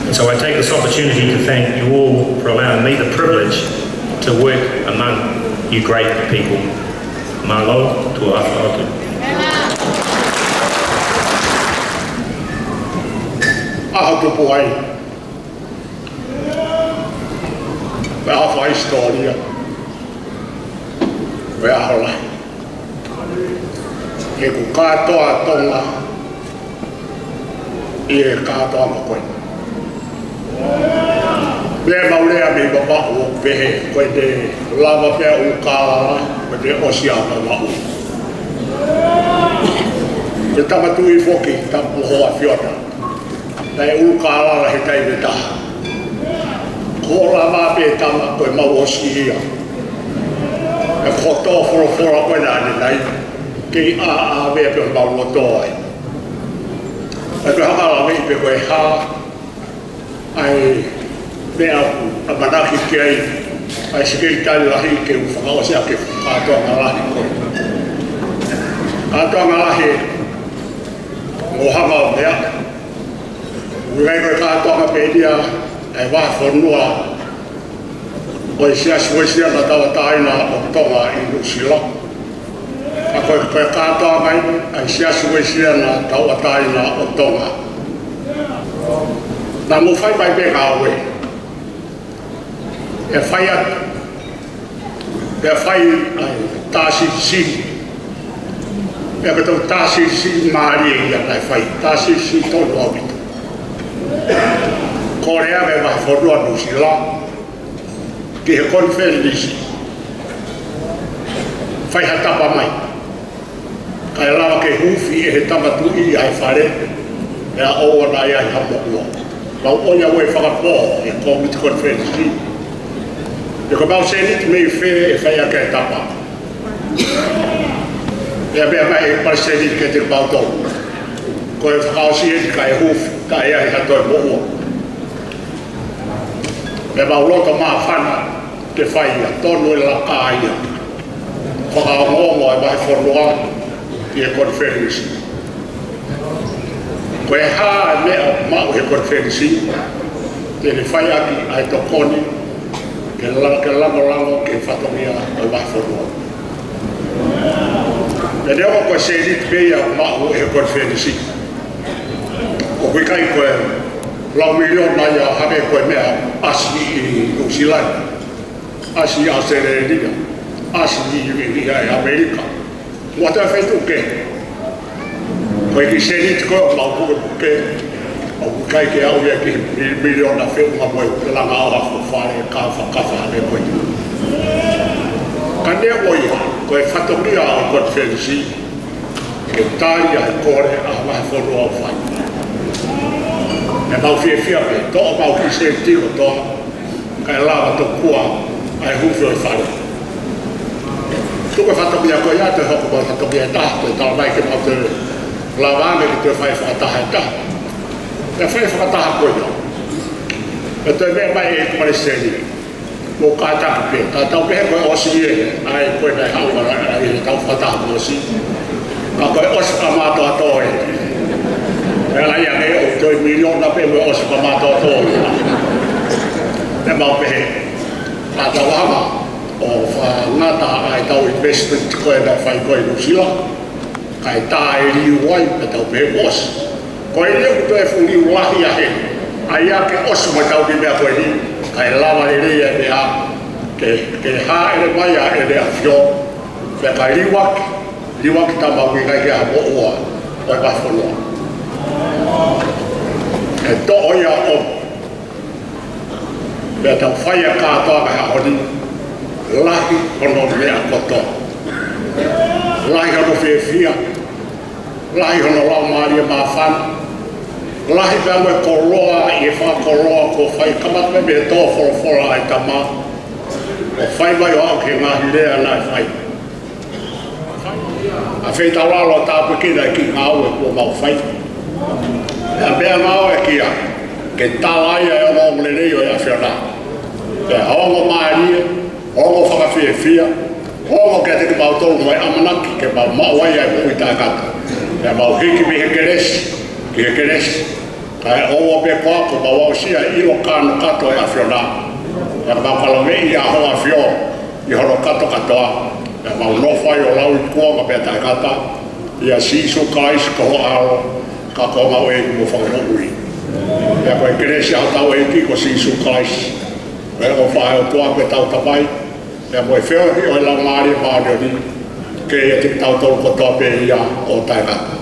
And so I take this opportunity to thank you all for allowing me the privilege to work among you great people. Mālō, tuʻa ʻofa atu. ʻAho tupu ai. Pea ʻaho faʻa hisitōlia. Pea ʻaho lahi. He ko e kātoa Tonga ʻi he kātoanga ko ē. Pea mau lea mei Papaʻu ʻo pehē, ko e te lava pea ʻukalala, ko e te ʻosi ʻa Papaʻu. Ko e tama tuʻi foki, Tapuhoa Fiona. Naʻe ʻukalala he taimi ʻe taha. Ko e lava pē tama ko e mau ʻosi ia. ʻE ko e tō folofola ko ē naʻa ne ʻai. Kei ʻaʻave pē mau loto ai. ʻE ko e hanga ʻo lave pē ko e hā. ʻA e meʻa ʻoku ʻamanaki ki ai. ʻA e sekelitali lahi ke u fakaʻosi ʻaki e kātoanga lahi ko ē. Kātoanga lahi ʻo hanga ʻo meʻa. ʻOku ʻi ai ko e kātoanga pē ia ʻa e vahefonua ʻo e Siasi Uēsiliana Tauʻatāina ʻo Tonga ʻi Nuʻusila. Ka ko e, ko e kātoanga ia ʻa e Siasi Uēsiliana Tauʻatāina ʻo Tonga. Naʻa mou fai mai pē ngāue. ʻE fai atu. Pea fai ʻa e tā silisili. Pea ko e tau tā silisili mālie ia naʻe fai. Tā silisili tonu ʻaupito. Kole ange ʻe he vahefonua Nuʻusila ki he konifelenisi. Fai ha tapa mai. Kae lava ke huufi ʻe he tama tuʻi ʻa e fale, pea ʻoua naʻa ʻi ai ha moʻua. Mau ʻoia ʻo fakapō ʻe he kōmiti konifelenisi. Pea ko e mau sēniti mei fē ʻe fai ʻaki e tapa. Pea meʻa mai ʻe palesiteni kiate kimautolu. Ko e fakaʻosi eni kae huufi, kae ʻi ai ha toe moʻua. Pea mau loto māfana ke fai ia, tonu e laka ia. Fakaongoongo e vahefonua ki he konifelenisi. Ko e hā e meʻa ʻoku maʻu he konifelenisi, te ne fai ʻaki ʻa e tokoni, ke la-, ke langolango ki he fatongia ʻo e vahefonua. Pea neongo ko e sēniti pē ia ʻoku maʻu he konifelenisi. ʻOku ʻikai ko e lau miliona ia hangē ko e meʻa ʻasi ʻi Nuʻusila, ʻasi ʻi ʻAositelēlia, ʻasi ʻi, ʻi, ʻi ʻAmelika. Mo ha toe feituʻu kehe. Ko e kiʻi sēniti ko ē ʻoku mau pukepuke, ʻoku ʻikai ke aʻu ia ki he mi-, miliona feʻunga mo e langa ʻo ha fuʻu fale, kafa, kafa, hangē ko ia. Ka neongo ia, ko e fatongia ʻo e konifelenisi, ke tali ʻa e kole ʻa e vahefonua ʻo fai. ʻE mau fiefia pē, toʻo mau kiʻi sēniti kotoa, kae lava tokua ʻa e huufi ʻo e fale. Tuku e fatongia ko ia, toe hoko mai fatongia ʻe taha, toe tala mai ke mau toe lava ange ke toe fai fakataha ʻe taha. Pea fai fakataha ko ia. Pea toe meʻa mai ʻe he palesiteni. Mou kātaki pē, ka tau pehē ko e ʻosi ē, ʻa e ko e naʻe haʻu ʻa e, ʻa e tau fakataha kuo ʻosi. Ka ko e ʻosi fakamātoato ē. ʻE ʻai ange ʻo toe miliona pē mo e ʻosi fakamātoato ē. ʻE mau pehē, ka tau hanga ʻo fakangata ʻa e tau investment ko ē naʻe fai ko ē ʻi Nuʻusila. Kae tā e liu ai, ka tau pehē ʻosi. Ko e liu ko e fuʻu liu lahi ʻa heni. ʻAi ke ʻosi mo tau ki he meʻa ko eni. Kae lava lelei e meʻa. Ke, ke hāʻele mai ʻa ʻEne ʻAfio. Pea ka liuaki. Liuaki tama ʻoku ʻikai ke ʻi ai ha moʻua ʻo e vahefonua. ʻE toʻo ia ʻo Pea tau fai ʻa e kātoanga he ʻaho ni, lahi hono meʻa kotoa. Lahi hono fiefia, lahi hono laumālie māfana, Lahi pea mo e koloa ʻi he fakakoloa kuo fai, kamata mei he tō folofola ʻa e Tama, ʻo fai mai ʻo aʻu ki he ngaahi lea naʻe fai. ʻA e feitaulalo tāpuekina e kiʻi ngāue kuo mau fai. Pea meʻa ngāue kia, ke tala ia e ongoongolelei ʻo e ʻAfiona. Pea ongo mālie, ongo fakafiefia, ongo kiate kimautolu mo e ʻamanaki ke mau maʻu ai ʻa e moʻui taʻengata. Pea mau hiki mei he kelesi ki he kelesi. Kae ʻoua pē ko ia kuo mau aʻusia e ʻilo kānokato ʻo e ʻAfiona. Pea mau kalaveʻi ʻa Hoʻo ʻAfio ʻi hono kātokātoa. Pea mau nofo ai ʻo lau ʻi he kuonga pea taʻengata, ʻia Sīsū Kalaisi ko ho ʻAlo, ka ko homau ʻEiki mo Fakamoʻui. Pea ko e kelesi ʻa hotau ʻEiki ko Sīsū Kalaisi, ko e ʻofa ʻa e ʻOtua ko ʻetau Tamai, pea mo e feohi ʻo e Laumālie Māʻoniʻoni, ke ʻiate kitautolu kotoa pē ia ʻo taʻengata.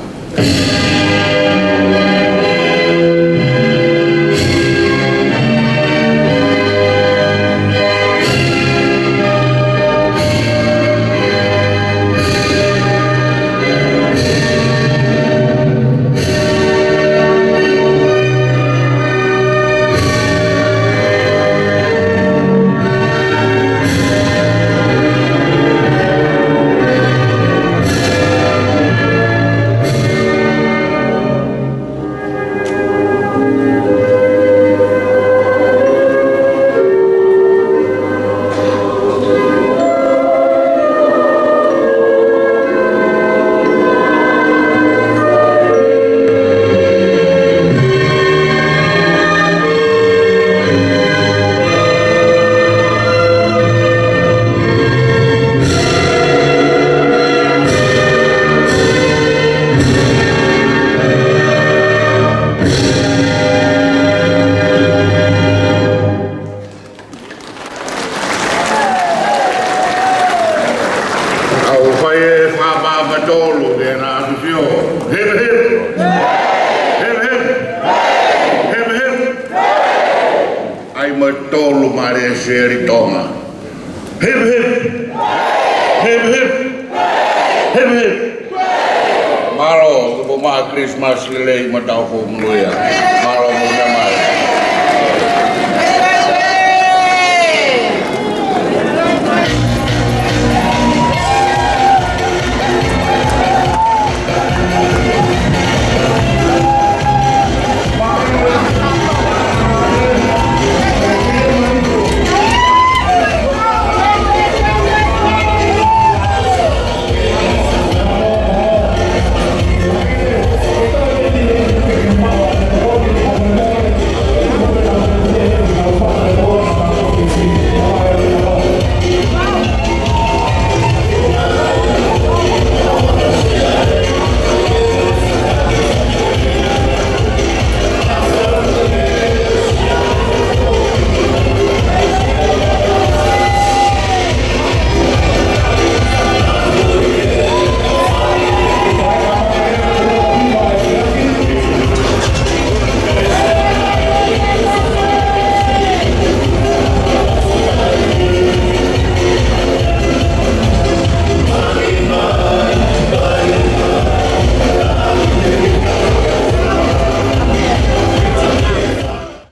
Kau fai e fakapapatolu ke na afifio. Hip, hip. Hip, hip. Hip, hip. ʻAi mo e tolu mālesi ʻi Tonga. Hip, hip. Hip, hip. Hip, hip. Mālō, tupu maʻa Christmas lelei mo e taʻu foʻou monūʻia. Mālō mo